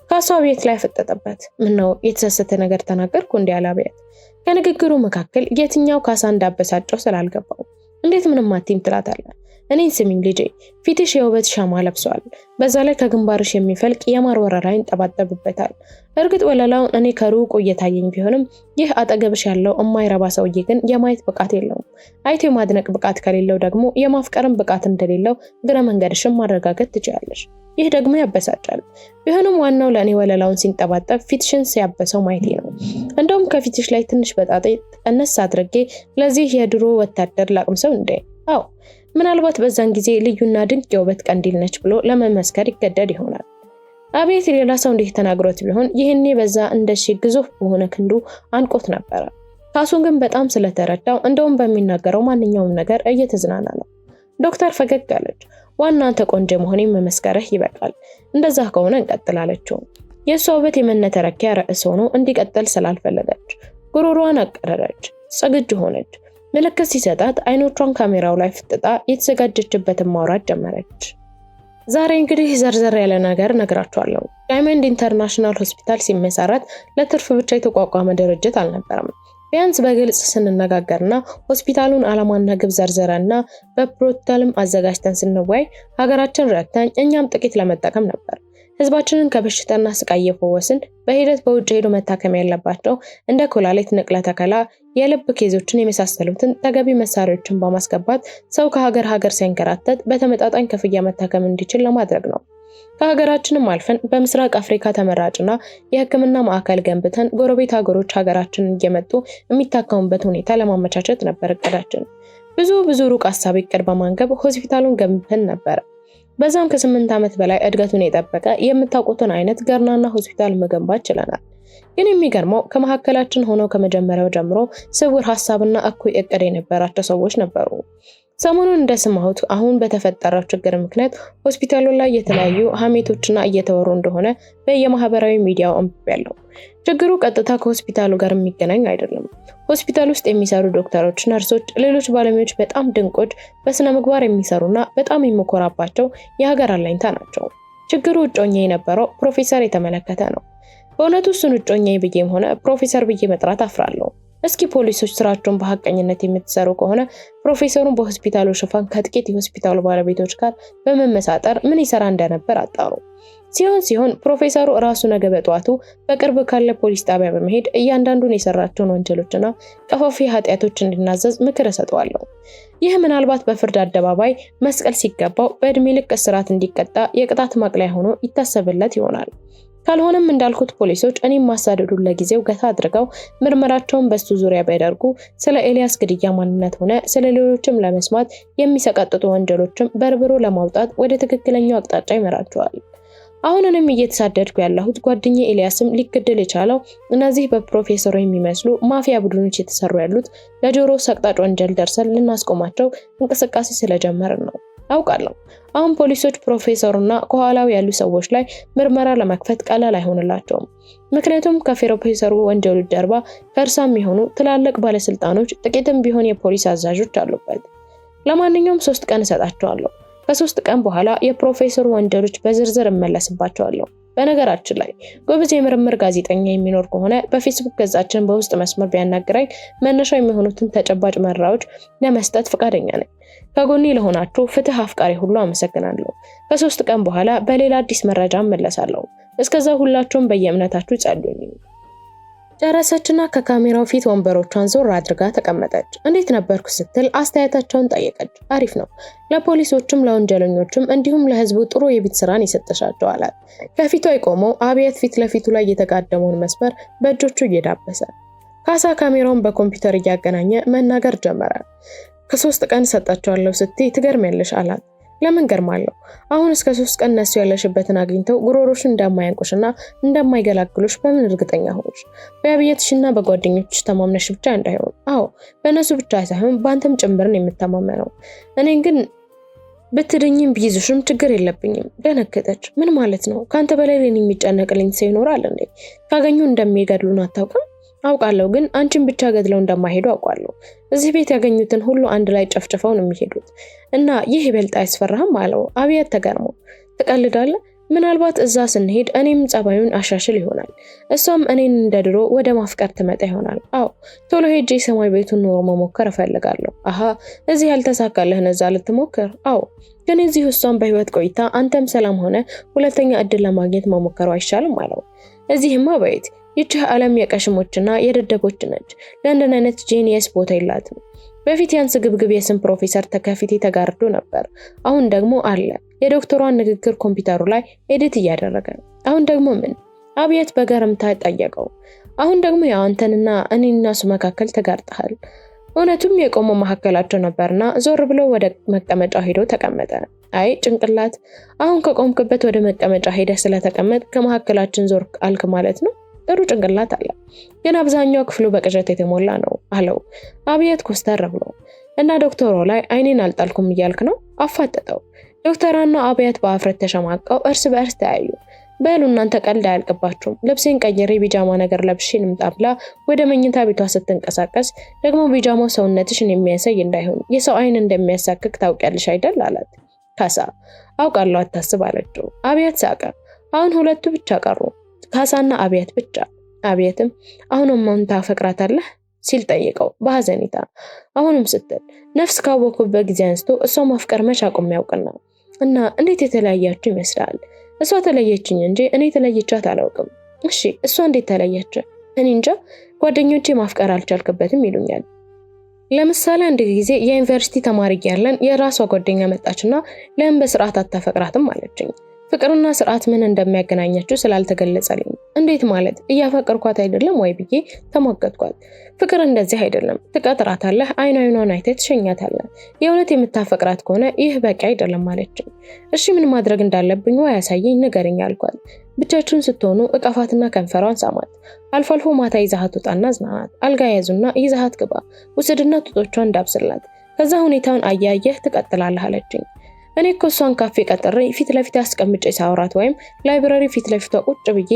ካሳ አብየት ላይ ፈጠጠበት። ምነው የተሳሳተ ነገር ተናገርኩ እንዴ? አለ አብየት። ከንግግሩ መካከል የትኛው ካሳ እንዳበሳጨው ስላልገባው እንዴት ምንም አትይም ትላታለህ? እኔን ስሚኝ ልጄ፣ ፊትሽ የውበት ሻማ ለብሷል። በዛ ላይ ከግንባርሽ የሚፈልቅ የማር ወረራ ይንጠባጠብበታል። እርግጥ ወለላውን እኔ ከሩቁ እየታየኝ ቢሆንም ይህ አጠገብሽ ያለው የማይረባ ሰውዬ ግን የማየት ብቃት የለውም። አይቶ የማድነቅ ብቃት ከሌለው ደግሞ የማፍቀርም ብቃት እንደሌለው እግረ መንገድሽን ማረጋገጥ ትችያለሽ። ይህ ደግሞ ያበሳጫል። ቢሆንም ዋናው ለእኔ ወለላውን ሲንጠባጠብ ፊትሽን ሲያበሰው ማየቴ ነው። እንደውም ከፊትሽ ላይ ትንሽ በጣጤ ቀነስ አድርጌ ለዚህ የድሮ ወታደር ላቅምሰው እንዴ? አዎ፣ ምናልባት በዛን ጊዜ ልዩና ድንቅ የውበት ቀንዲል ነች ብሎ ለመመስከር ይገደድ ይሆናል። አቤት ሌላ ሰው እንዲህ ተናግሮት ቢሆን ይህኔ በዛ እንደሺ ግዙፍ በሆነ ክንዱ አንቆት ነበረ። ካሱን ግን በጣም ስለተረዳው እንደውም በሚናገረው ማንኛውም ነገር እየተዝናና ነው። ዶክተር ፈገግ አለች። ዋና አንተ ቆንጆ መሆኔን መመስከርህ ይበቃል። እንደዛ ከሆነ እንቀጥል አለችው። የእሷ ውበት የመነተረኪያ ርዕስ ሆኖ እንዲቀጥል ስላልፈለገች ጉሮሯን አቀረረች። ዝግጁ ሆነች። ምልክት ሲሰጣት አይኖቿን ካሜራው ላይ ፍጥጣ የተዘጋጀችበትን ማውራት ጀመረች። ዛሬ እንግዲህ ዘርዘር ያለ ነገር እነግራችኋለሁ። ዳይመንድ ኢንተርናሽናል ሆስፒታል ሲመሰረት ለትርፍ ብቻ የተቋቋመ ድርጅት አልነበረም። ቢያንስ በግልጽ ስንነጋገርና ሆስፒታሉን ዓላማና ግብ ዘርዝረንና በፕሮቶኮልም አዘጋጅተን ስንወያይ ሀገራችን ረድተን እኛም ጥቂት ለመጠቀም ነበር። ህዝባችንን ከበሽታና ስቃይ እየፈወስን በሂደት በውጭ ሄዶ መታከም ያለባቸው እንደ ኩላሊት ንቅለ ተከላ፣ የልብ case ኦችን የመሳሰሉትን ተገቢ መሳሪያዎችን በማስገባት ሰው ከሀገር ሀገር ሳይንከራተት በተመጣጣኝ ክፍያ መታከም እንዲችል ለማድረግ ነው። ከሀገራችንም አልፈን በምስራቅ አፍሪካ ተመራጭና የህክምና ማዕከል ገንብተን ጎረቤት ሀገሮች ሀገራችንን እየመጡ የሚታከሙበት ሁኔታ ለማመቻቸት ነበር እቅዳችን። ብዙ ብዙ ሩቅ ሀሳብ እቅድ በማንገብ ሆስፒታሉን ገንብተን ነበር። በዛም ከ8 ዓመት በላይ እድገቱን የጠበቀ የምታውቁትን አይነት ገርናና ሆስፒታል መገንባት ችለናል። ግን የሚገርመው ከመካከላችን ሆነው ከመጀመሪያው ጀምሮ ስውር ሀሳብና እኩይ እቅድ የነበራቸው ሰዎች ነበሩ። ሰሞኑን እንደሰማሁት አሁን በተፈጠረው ችግር ምክንያት ሆስፒታሉ ላይ የተለያዩ ሀሜቶችና እየተወሩ እንደሆነ በየማህበራዊ ሚዲያው አንብቤያለሁ። ችግሩ ቀጥታ ከሆስፒታሉ ጋር የሚገናኝ አይደለም። ሆስፒታል ውስጥ የሚሰሩ ዶክተሮች፣ ነርሶች፣ ሌሎች ባለሙያዎች በጣም ድንቆች፣ በስነ ምግባር የሚሰሩና በጣም የምኮራባቸው የሀገር አለኝታ ናቸው። ችግሩ እጮኛ የነበረው ፕሮፌሰር የተመለከተ ነው። በእውነቱ እሱን እጮኛ ብዬም ሆነ ፕሮፌሰር ብዬ መጥራት አፍራለሁ። እስኪ ፖሊሶች ስራቸውን በሀቀኝነት የምትሰሩ ከሆነ ፕሮፌሰሩን በሆስፒታሉ ሽፋን ከጥቂት የሆስፒታሉ ባለቤቶች ጋር በመመሳጠር ምን ይሰራ እንደነበር አጣሩ። ሲሆን ሲሆን ፕሮፌሰሩ እራሱ ነገ በጠዋቱ በቅርብ ካለ ፖሊስ ጣቢያ በመሄድ እያንዳንዱን የሰራቸውን ወንጀሎችና ቀፋፊ ኃጢአቶች እንዲናዘዝ ምክር እሰጠዋለሁ። ይህ ምናልባት በፍርድ አደባባይ መስቀል ሲገባው በእድሜ ልክ እስራት እንዲቀጣ የቅጣት ማቅለያ ሆኖ ይታሰብለት ይሆናል። ካልሆነም እንዳልኩት ፖሊሶች እኔም ማሳደዱን ለጊዜው ገታ አድርገው ምርመራቸውን በሱ ዙሪያ ቢያደርጉ ስለ ኤልያስ ግድያ ማንነት ሆነ ስለ ሌሎችም ለመስማት የሚሰቀጥጡ ወንጀሎችም በርብሮ ለማውጣት ወደ ትክክለኛው አቅጣጫ ይመራቸዋል። አሁን እኔም እየተሳደድኩ ያለሁት ጓደኛዬ ኤልያስም ሊገደል የቻለው እነዚህ በፕሮፌሰሩ የሚመስሉ ማፊያ ቡድኖች የተሰሩ ያሉት ለጆሮ ሰቅጣጭ ወንጀል ደርሰን ልናስቆማቸው እንቅስቃሴ ስለጀመርን ነው። አውቃለሁ አሁን ፖሊሶች ፕሮፌሰሩና ከኋላው ያሉ ሰዎች ላይ ምርመራ ለመክፈት ቀላል አይሆንላቸውም። ምክንያቱም ከፕሮፌሰሩ ወንጀሎች ጀርባ ከእርሳም የሆኑ ትላልቅ ባለስልጣኖች፣ ጥቂትም ቢሆን የፖሊስ አዛዦች አሉበት። ለማንኛውም 3 ቀን እሰጣቸዋለሁ። ከ3 ቀን በኋላ የፕሮፌሰሩ ወንጀሎች በዝርዝር እመለስባቸዋለሁ። በነገራችን ላይ ጎበዝ የምርምር ጋዜጠኛ የሚኖር ከሆነ በፌስቡክ ገጻችን በውስጥ መስመር ቢያናግረኝ መነሻ የሚሆኑትን ተጨባጭ መረጃዎች ለመስጠት ፈቃደኛ ነኝ። ከጎኔ ለሆናችሁ ፍትህ አፍቃሪ ሁሉ አመሰግናለሁ። ከ3 ቀን በኋላ በሌላ አዲስ መረጃ እመለሳለሁ። እስከዛ ሁላችሁም በየእምነታችሁ ጸልዩልኝ። ጨረሰችና ከካሜራው ፊት ወንበሮቿን ዞር አድርጋ ተቀመጠች። እንዴት ነበርኩ ስትል አስተያየታቸውን ጠየቀች። አሪፍ ነው፣ ለፖሊሶችም ለወንጀለኞችም እንዲሁም ለህዝቡ ጥሩ የቤት ስራን የሰጠሻቸው አላት። ከፊቷ የቆመው አብያት ፊት ለፊቱ ላይ የተጋደመውን መስመር በእጆቹ እየዳበሰ ካሳ ካሜራውን በኮምፒውተር እያገናኘ መናገር ጀመረ። ከ3 ቀን ሰጣቸዋለሁ ስትይ ትገርሚያለሽ አላት። ለምን ገርማለሁ? አሁን እስከ 3 ቀን እነሱ ያለሽበትን አግኝተው ጉሮሮሽን እንደማያንቁሽና እንደማይገላግሉሽ በምን እርግጠኛ ሆንሽ? በአብየትሽና በጓደኞችሽ ተማምነሽ ብቻ እንዳይሆን። አዎ በእነሱ ብቻ ሳይሆን በአንተም ጭምርን የምተማመነው። እኔን ግን ብትድኝም ቢይዙሽም ችግር የለብኝም። ደነገጠች። ምን ማለት ነው? ከአንተ በላይ ለኔ የሚጨነቅልኝ ሰው ይኖራል እንዴ? ካገኙ እንደሚገድሉን አታውቅም? አውቃለሁ፣ ግን አንቺን ብቻ ገድለው እንደማይሄዱ አውቃለሁ። እዚህ ቤት ያገኙትን ሁሉ አንድ ላይ ጨፍጭፈው ነው የሚሄዱት እና ይህ ይበልጥ አያስፈራህም አለው። አብያት ተገርሞ ትቀልዳለህ? ምናልባት እዛ ስንሄድ እኔም ጸባዩን አሻሽል ይሆናል፣ እሷም እኔን እንደ ድሮ ወደ ማፍቀር ትመጣ ይሆናል። አዎ ቶሎ ሄጄ ሰማይ ቤቱን ኑሮ መሞከር እፈልጋለሁ። አሃ እዚህ ያልተሳካልህን እዛ ልትሞክር? አዎ ግን እዚሁ እሷም በህይወት ቆይታ አንተም ሰላም ሆነ ሁለተኛ እድል ለማግኘት መሞከሩ አይሻልም አለው። እዚህማ በየት ይህች ዓለም የቀሽሞችና የደደቦች ነች። ለእንደን አይነት genius ቦታ የላትም። በፊት ያን ስግብግብ የስም ፕሮፌሰር ከፊቴ ተጋርዶ ነበር። አሁን ደግሞ አለ። የዶክተሯን ንግግር ኮምፒውተሩ ላይ edit እያደረገ ነው። አሁን ደግሞ ምን? አብየት በገረምታ ጠየቀው። አሁን ደግሞ ያው አንተንና እኔና እሱ መካከል ተጋርጠሃል። እውነቱም የቆመው መካከላቸው ነበርና ዞር ብሎ ወደ መቀመጫው ሄዶ ተቀመጠ። አይ ጭንቅላት፣ አሁን ከቆምክበት ወደ መቀመጫ ሄደህ ስለተቀመጥ ከመካከላችን ዞር አልክ ማለት ነው። ጥሩ ጭንቅላት አለ፣ ግን አብዛኛው ክፍሉ በቅዠት የተሞላ ነው አለው። አብየት ኮስተር ብሎ እና ዶክተሯ ላይ አይኔን አልጣልኩም እያልክ ነው? አፋጠጠው። ዶክተሯና አብያት በአፍረት ተሸማቀው እርስ በእርስ ተያዩ። በሉ እናንተ ቀልድ አያልቅባችሁም፣ ልብሴን ቀይሬ ቢጃማ ነገር ለብሼ ልምጣ ብላ ወደ መኝታ ቤቷ ስትንቀሳቀስ ደግሞ ቢጃማው ሰውነትሽን የሚያሳይ እንዳይሆን የሰው አይን እንደሚያሳክክ ታውቂያለሽ አይደል አላት። ካሳ አውቃለሁ አታስብ አለችው። አብያት ሳቀ። አሁን ሁለቱ ብቻ ቀሩ፣ ካሳና አብያት ብቻ። አብያትም አሁንም ታፈቅራታለህ ሲል ጠየቀው በሐዘኔታ። አሁንም ስትል ነፍስ ካወኩበት ጊዜ አንስቶ እሷ ማፍቀር መች አቁሜ ያውቅና እና እንዴት የተለያያችሁ ይመስላል? እሷ ተለየችኝ እንጂ እኔ ተለይቻት አላውቅም። እሺ እሷ እንዴት ተለየች? እኔ እንጃ፣ ጓደኞቼ ማፍቀር አልቻልክበትም ይሉኛል። ለምሳሌ አንድ ጊዜ የዩኒቨርሲቲ ተማሪ እያለን የራሷ ጓደኛ መጣችና ለምን በስርዓት አታፈቅራትም አለችኝ። ፍቅርና ስርዓት ምን እንደሚያገናኛቸው ስላልተገለጸልኝ እንዴት ማለት እያፈቅርኳት አይደለም ወይ ብዬ ተሟገጥኳት። ፍቅር እንደዚህ አይደለም፣ ትቀጥራታለህ፣ አይን አይኗን አይተህ ትሸኛታለህ። የእውነት የምታፈቅራት ከሆነ ይህ በቂ አይደለም አለችኝ። እሺ ምን ማድረግ እንዳለብኝ ወይ ያሳየኝ ንገረኝ አልኳት። ብቻችሁን ስትሆኑ እቀፋትና ከንፈሯን ሳማት። አልፎ አልፎ ማታ ይዛሃት ውጣና አዝናናት። አልጋ ያዙና ይዛሃት ግባ። ውሰድና ጡጦቿን እንዳብስላት። ከዛ ሁኔታውን አያየህ ትቀጥላለህ አለችኝ። እኔ እኮ እሷን ካፌ ቀጥሬ ፊት ለፊት አስቀምጬ ሳውራት ወይም library ፊት ለፊቷ ቁጭ ብዬ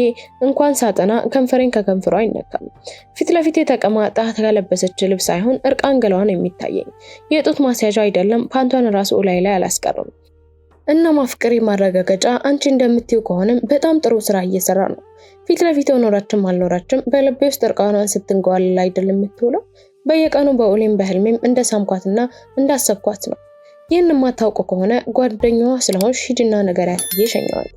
እንኳን ሳጠና ከንፈሬን ከከንፈሯ አይነካም። ፊት ለፊቴ ተቀማጣ ከለበሰች ልብስ ሳይሆን እርቃን ገላዋን የሚታየኝ። የጡት ማስያዣ አይደለም ፓንቷን ራሱ ላይ ላይ አላስቀርም። እና ማፍቀሬ ማረጋገጫ አንቺ እንደምትይው ከሆነም በጣም ጥሩ ስራ እየሰራ ነው። ፊት ለፊት ኖራችም አልኖራችም በልቤ ውስጥ እርቃኗን ስትንገዋልል አይደል የምትውለው። በየቀኑ በውሌም በህልሜም እንደሳምኳትና እንዳሰብኳት ነው። ይህን የማታውቀው ከሆነ ጓደኛዋ ስለሆንሽ ሂጂና ንገሪያት ብዬ ሸኘዋል።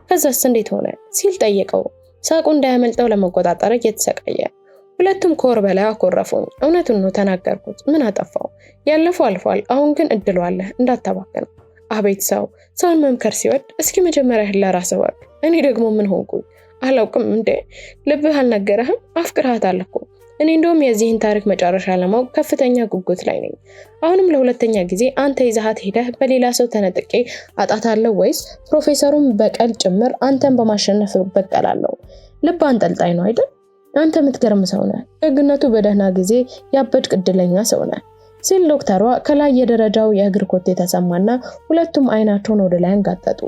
ከዛስ እንዴት ሆነ ሲል ጠየቀው። ሳቁ እንዳያመልጠው ለመቆጣጠር እየተሰቃየ ሁለቱም ከወር በላይ አኮረፉኝ። እውነቱን ነው ተናገርኩት። ምን አጠፋው? ያለፈው አልፏል። አሁን ግን እድሉ አለ፣ እንዳታባክነው። አቤት ሰው ሰውን መምከር ሲወድ! እስኪ መጀመሪያ ለራስህ እወቅ። እኔ ደግሞ ምን ሆንኩኝ አላውቅም። እንዴ ልብህ አልነገረህም? አፍቅርሃታል እኮ። እኔ እንደውም የዚህን ታሪክ መጨረሻ ለማወቅ ከፍተኛ ጉጉት ላይ ነኝ። አሁንም ለሁለተኛ ጊዜ አንተ ይዘሃት ሄደህ በሌላ ሰው ተነጥቄ አጣታለሁ ወይስ ፕሮፌሰሩን በቀል ጭምር አንተን በማሸነፍ እበቀላለሁ? ልብ አንጠልጣይ ነው አይደል? አንተ የምትገርም ሰው ነህ። ደግነቱ በደህና ጊዜ ያበድክ ዕድለኛ ሰው ነህ ሲል ዶክተሯ ከላይ የደረጃው የእግር ኮቴ ተሰማና ሁለቱም አይናቸውን ወደ ላይ አንጋጠጡ።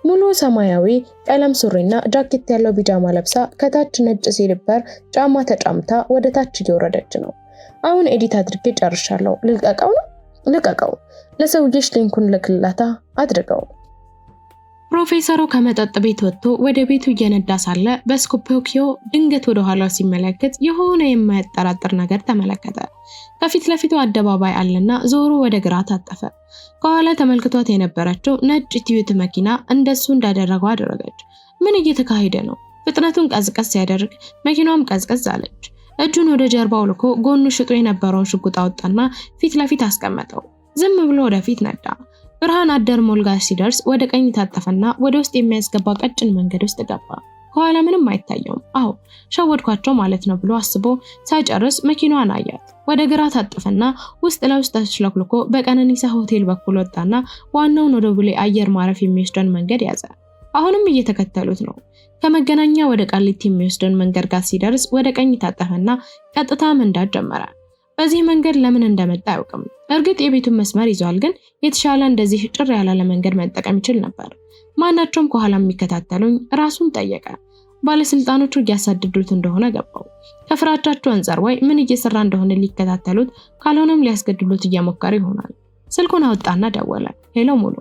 ሙሉ ሰማያዊ ቀለም ሱሪና ጃኬት ያለው ቢጃማ ለብሳ ከታች ነጭ slipper ጫማ ተጫምታ ወደ ታች እየወረደች ነው። አሁን edit አድርጌ ጨርሻለሁ። ልልቀቀው ነው? ልቀቀው። ለሰውዬሽ link ኡን ልክላታ አድርገው። ፕሮፌሰሩ ከመጠጥ ቤት ወጥቶ ወደ ቤቱ እየነዳ ሳለ በስኮፖኪዮ ድንገት ወደ ኋላው ሲመለከት የሆነ የማያጠራጥር ነገር ተመለከተ። ከፊት ለፊቱ አደባባይ አለና ዞሮ ወደ ግራ ታጠፈ። ከኋላ ተመልክቷት የነበረችው ነጭ ቲዩት መኪና እንደሱ እንዳደረገው አደረገች። ምን እየተካሄደ ነው? ፍጥነቱን ቀዝቀዝ ሲያደርግ መኪናዋም ቀዝቀዝ አለች። እጁን ወደ ጀርባው ልኮ ጎኑ ሽጦ የነበረውን ሽጉጥ አወጣና ፊት ለፊት አስቀመጠው። ዝም ብሎ ወደፊት ነዳ። ብርሃን አደር ሞል ጋር ሲደርስ ወደ ቀኝ ታጠፈና ወደ ውስጥ የሚያስገባ ቀጭን መንገድ ውስጥ ገባ። ከኋላ ምንም አይታየውም። አዎ ሸወድኳቸው ማለት ነው ብሎ አስቦ ሳይጨርስ መኪናዋን አያት። ወደ ግራ ታጠፈና ውስጥ ለውስጥ ተሽለክልኮ በቀነኒሳ ሆቴል በኩል ወጣና ዋናውን ወደ ቦሌ አየር ማረፍ የሚወስደን መንገድ ያዘ። አሁንም እየተከተሉት ነው። ከመገናኛ ወደ ቃሊቲ የሚወስደን መንገድ ጋር ሲደርስ ወደ ቀኝ ታጠፈና ቀጥታ መንዳት ጀመረ። በዚህ መንገድ ለምን እንደመጣ አያውቅም። እርግጥ የቤቱን መስመር ይዟል፣ ግን የተሻለ እንደዚህ ጭር ያላለ መንገድ መጠቀም ይችል ነበር። ማናቸውም ከኋላ የሚከታተሉኝ ራሱን ጠየቀ። ባለስልጣኖቹ እያሳደዱት እንደሆነ ገባው። ከፍራቻቸው አንጻር ወይ ምን እየሰራ እንደሆነ ሊከታተሉት፣ ካልሆነም ሊያስገድሉት እየሞከሩ ይሆናል። ስልኩን አወጣና ደወለ። Hello ሙሉ።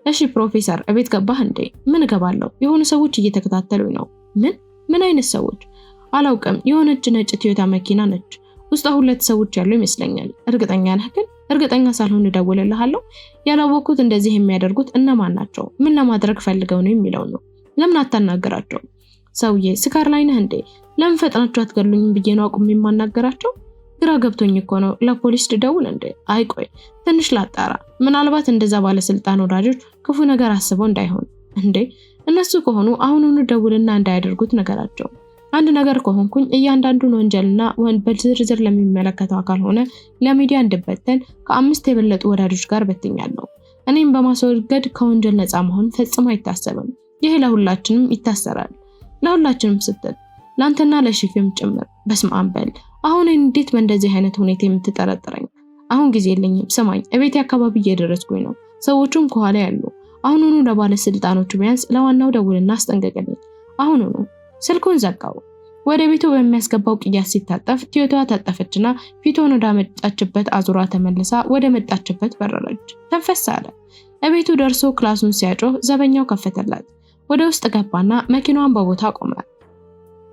እሺ ፕሮፌሰር፣ እቤት ገባህ እንዴ? ምን እገባለሁ? የሆኑ ሰዎች እየተከታተሉኝ ነው። ምን? ምን አይነት ሰዎች? አላውቅም። የሆነች ነጭ ቶዮታ መኪና ነች። ውስጧ ሁለት ሰዎች ያሉ ይመስለኛል። እርግጠኛ ነህ ግን? እርግጠኛ ሳልሆን እደውልልሃለሁ። ያላወቅኩት እንደዚህ የሚያደርጉት እነማን ናቸው፣ ምን ለማድረግ ፈልገው ነው የሚለው ነው። ለምን አታናገራቸው? ሰውዬ ስካር ላይ ነህ እንዴ? ለምን ፈጥናችሁ አትገሉኝም ብዬ ነው አቁሜ የማናገራቸው። ግራ ገብቶኝ እኮ ነው። ለፖሊስ ልደውል እንዴ? አይ ቆይ ትንሽ ላጣራ። ምናልባት እንደዛ ባለስልጣን ወዳጆች ክፉ ነገር አስበው እንዳይሆን። እንዴ እነሱ ከሆኑ አሁኑኑ ደውልና እንዳያደርጉት ነገራቸው። አንድ ነገር ከሆንኩኝ እያንዳንዱን ወንጀልና በዝርዝር ለሚመለከተው አካል ሆነ ለሚዲያ እንድበተን ከ5 የበለጡ ወዳጆች ጋር በትኛለሁ። እኔም በማስወገድ ከወንጀል ነፃ መሆን ፈጽሞ አይታሰብም። ይህ ለሁላችንም ይታሰራል። ለሁላችንም ስትል ለአንተና ለሺፍም ጭምር። በስመ አብ በል። አሁን እንዴት በእንደዚህ አይነት ሁኔታ የምትጠረጥረኝ? አሁን ጊዜ የለኝም። ስማኝ፣ እቤቴ አካባቢ እየደረስኩኝ ነው። ሰዎቹም ከኋላ ያሉ። አሁኑኑ ለባለስልጣኖቹ ቢያንስ ለዋናው ደውልና አስጠንቀቅልኝ። አሁኑኑ። ስልኩን ዘጋው። ወደ ቤቱ በሚያስገባው ቅያስ ሲታጠፍ ቲዮታዋ ታጠፈችና ፊቷን ወዳመጣችበት አዙራ ተመልሳ ወደ መጣችበት በረረች። ተንፈስ አለ። እቤቱ ደርሶ ክላክሱን ሲያጮህ ዘበኛው ከፈተላት። ወደ ውስጥ ገባና መኪናዋን በቦታ ቆመ።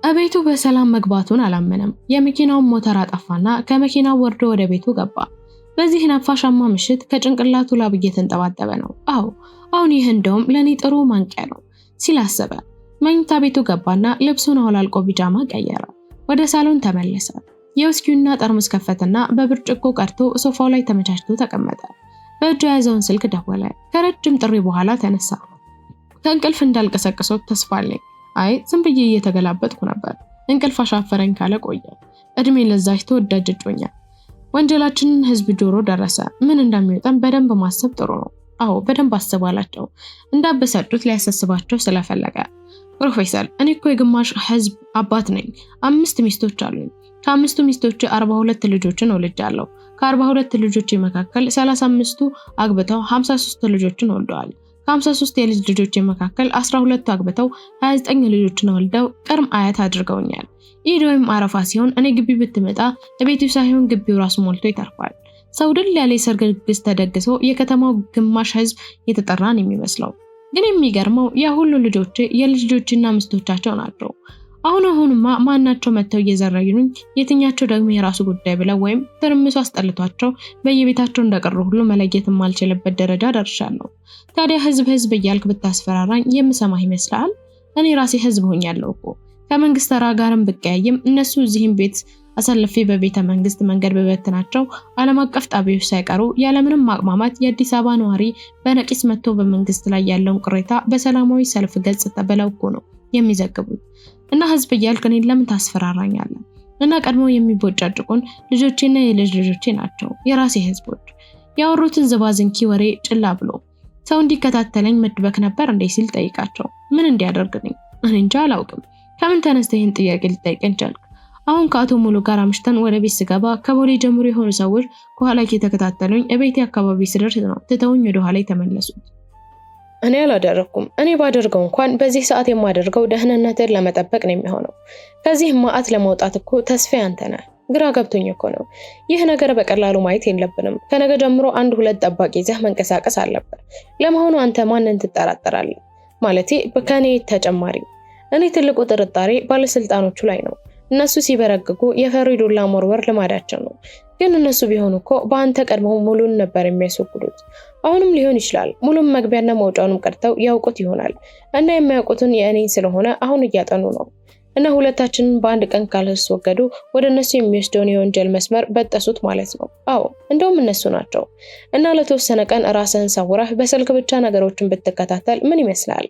እቤቱ በሰላም መግባቱን አላመነም። የመኪናውን ሞተር አጠፋና ከመኪናው ወርዶ ወደ ቤቱ ገባ። በዚህ ነፋሻማ ምሽት ከጭንቅላቱ ላብ እየተንጠባጠበ ነው። አዎ አሁን ይህ እንደውም ለኔ ጥሩ ማንቂያ ነው ሲል አሰበ። መኝታ ቤቱ ገባና ልብሱን አውላልቆ ቢጃማ ቀየረ። ወደ ሳሎን ተመለሰ። የውስኪውና ጠርሙስ ከፈተና በብርጭቆ ቀድቶ ሶፋው ላይ ተመቻችቶ ተቀመጠ። በእጁ የያዘውን ስልክ ደወለ። ከረጅም ጥሪ በኋላ ተነሳ። ከእንቅልፍ እንዳልቀሰቅሰው ተስፋ አለኝ። አይ ዝም ብዬ እየተገላበጥኩ ነበር። እንቅልፍ አሻፈረኝ ካለ ቆየ። እድሜ ለዛች ተወዳጅ እጮኛ። ወንጀላችንን ህዝብ ጆሮ ደረሰ። ምን እንደሚወጣን በደንብ ማሰብ ጥሩ ነው። አዎ በደንብ አስብ አላቸው። እንዳበሳጩት ሊያሳስባቸው ስለፈለገ። ፕሮፌሰር፣ እኔ እኮ የግማሽ ህዝብ አባት ነኝ። 5 ሚስቶች አሉኝ። ከአምስቱ ሚስቶች 42 ልጆችን ወልጃለሁ። ከ42 ልጆች መካከል 35ቱ አግብተው 53 ልጆችን ወልደዋል። ከ53 የልጅ ልጆች መካከል 12ቱ አግብተው 29 ልጆችን ወልደው ቅርም አያት አድርገውኛል። ኢድ ወይም አረፋ ሲሆን እኔ ግቢ ብትመጣ እቤቱ ሳይሆን ግቢው ራሱ ሞልቶ ይተርፋል። ሰው ድል ያለ የሰርግ ድግስ ተደግሶ የከተማው ግማሽ ህዝብ የተጠራን የሚመስለው። ግን የሚገርመው ያ ሁሉ ልጆቼ የልጅ ልጆችና ሚስቶቻቸው ናቸው። አሁን አሁንማ ማናቸው መጥተው እየዘረዩኝ፣ የትኛቸው ደግሞ የራሱ ጉዳይ ብለው ወይም ትርምሱ አስጠልቷቸው በየቤታቸው እንደቀሩ ሁሉ መለየት የማልችልበት ደረጃ ደርሻለሁ። ታዲያ ህዝብ ህዝብ እያልክ ብታስፈራራኝ የምሰማህ ይመስልሃል? እኔ ራሴ ህዝብ ሆኛለሁ እኮ። ከመንግስት ተራ ጋርም ብቀያይም እነሱ እዚህም ቤት አሰልፌ በቤተ መንግስት መንገድ በበትናቸው ዓለም አቀፍ ጣቢያዎች ሳይቀሩ ያለምንም ማቅማማት የአዲስ አበባ ነዋሪ በነቂስ መጥቶ በመንግስት ላይ ያለውን ቅሬታ በሰላማዊ ሰልፍ ገጽ ብለው እኮ ነው የሚዘግቡት። እና ህዝብ እያልክ እኔን ለምን ታስፈራራኛለህ? እና ቀድሞ የሚቦጫጭቁን ልጆቼና የልጅ ልጆቼ ናቸው፣ የራሴ ህዝቦች። ያወሩትን ዝባዝንኪ ወሬ ጭላ ብሎ ሰው እንዲከታተለኝ መድበክ ነበር እንዴ ሲል ጠይቃቸው። ምን እንዲያደርግልኝ? እኔ እንጃ አላውቅም። ከምን ተነስተህ ይህን ጥያቄ ልጠይቀኝ ቻልክ? አሁን ከአቶ ሙሉ ጋር አምሽተን ወደ ቤት ስገባ ከቦሌ ጀምሮ የሆኑ ሰዎች ከኋላ የተከታተሉኝ እቤቴ አካባቢ ስደርስ ነው ትተውኝ ወደ ኋላ የተመለሱት። እኔ አላደረኩም። እኔ ባደርገው እንኳን በዚህ ሰዓት የማደርገው ደህንነትን ለመጠበቅ ነው የሚሆነው። ከዚህ ማዕት ለመውጣት እኮ ተስፋ አንተ ነህ። ግራ ገብቶኝ እኮ ነው። ይህ ነገር በቀላሉ ማየት የለብንም። ከነገ ጀምሮ 1-2 ጠባቂ ይዘህ መንቀሳቀስ አለብህ። ለመሆኑ አንተ ማንን ትጠራጠራለህ? ማለቴ ከኔ ተጨማሪ። እኔ ትልቁ ጥርጣሬ ባለስልጣኖቹ ላይ ነው። እነሱ ሲበረግጉ የፈሪ ዱላ መወርወር ልማዳቸው ነው። ግን እነሱ ቢሆኑ እኮ በአንተ ቀድመው ሙሉን ነበር የሚያስወግዱት። አሁንም ሊሆን ይችላል። ሙሉን መግቢያና መውጫውንም ቀድተው ያውቁት ይሆናል። እና የማያውቁትን የእኔን ስለሆነ አሁን እያጠኑ ነው። እና ሁለታችንን በአንድ ቀን ካላስወገዱ ወደ እነሱ የሚወስደውን የወንጀል መስመር በጠሱት ማለት ነው። አዎ እንደውም እነሱ ናቸው። እና ለተወሰነ ቀን ራስህን ሰውረህ በስልክ ብቻ ነገሮችን ብትከታተል ምን ይመስላል?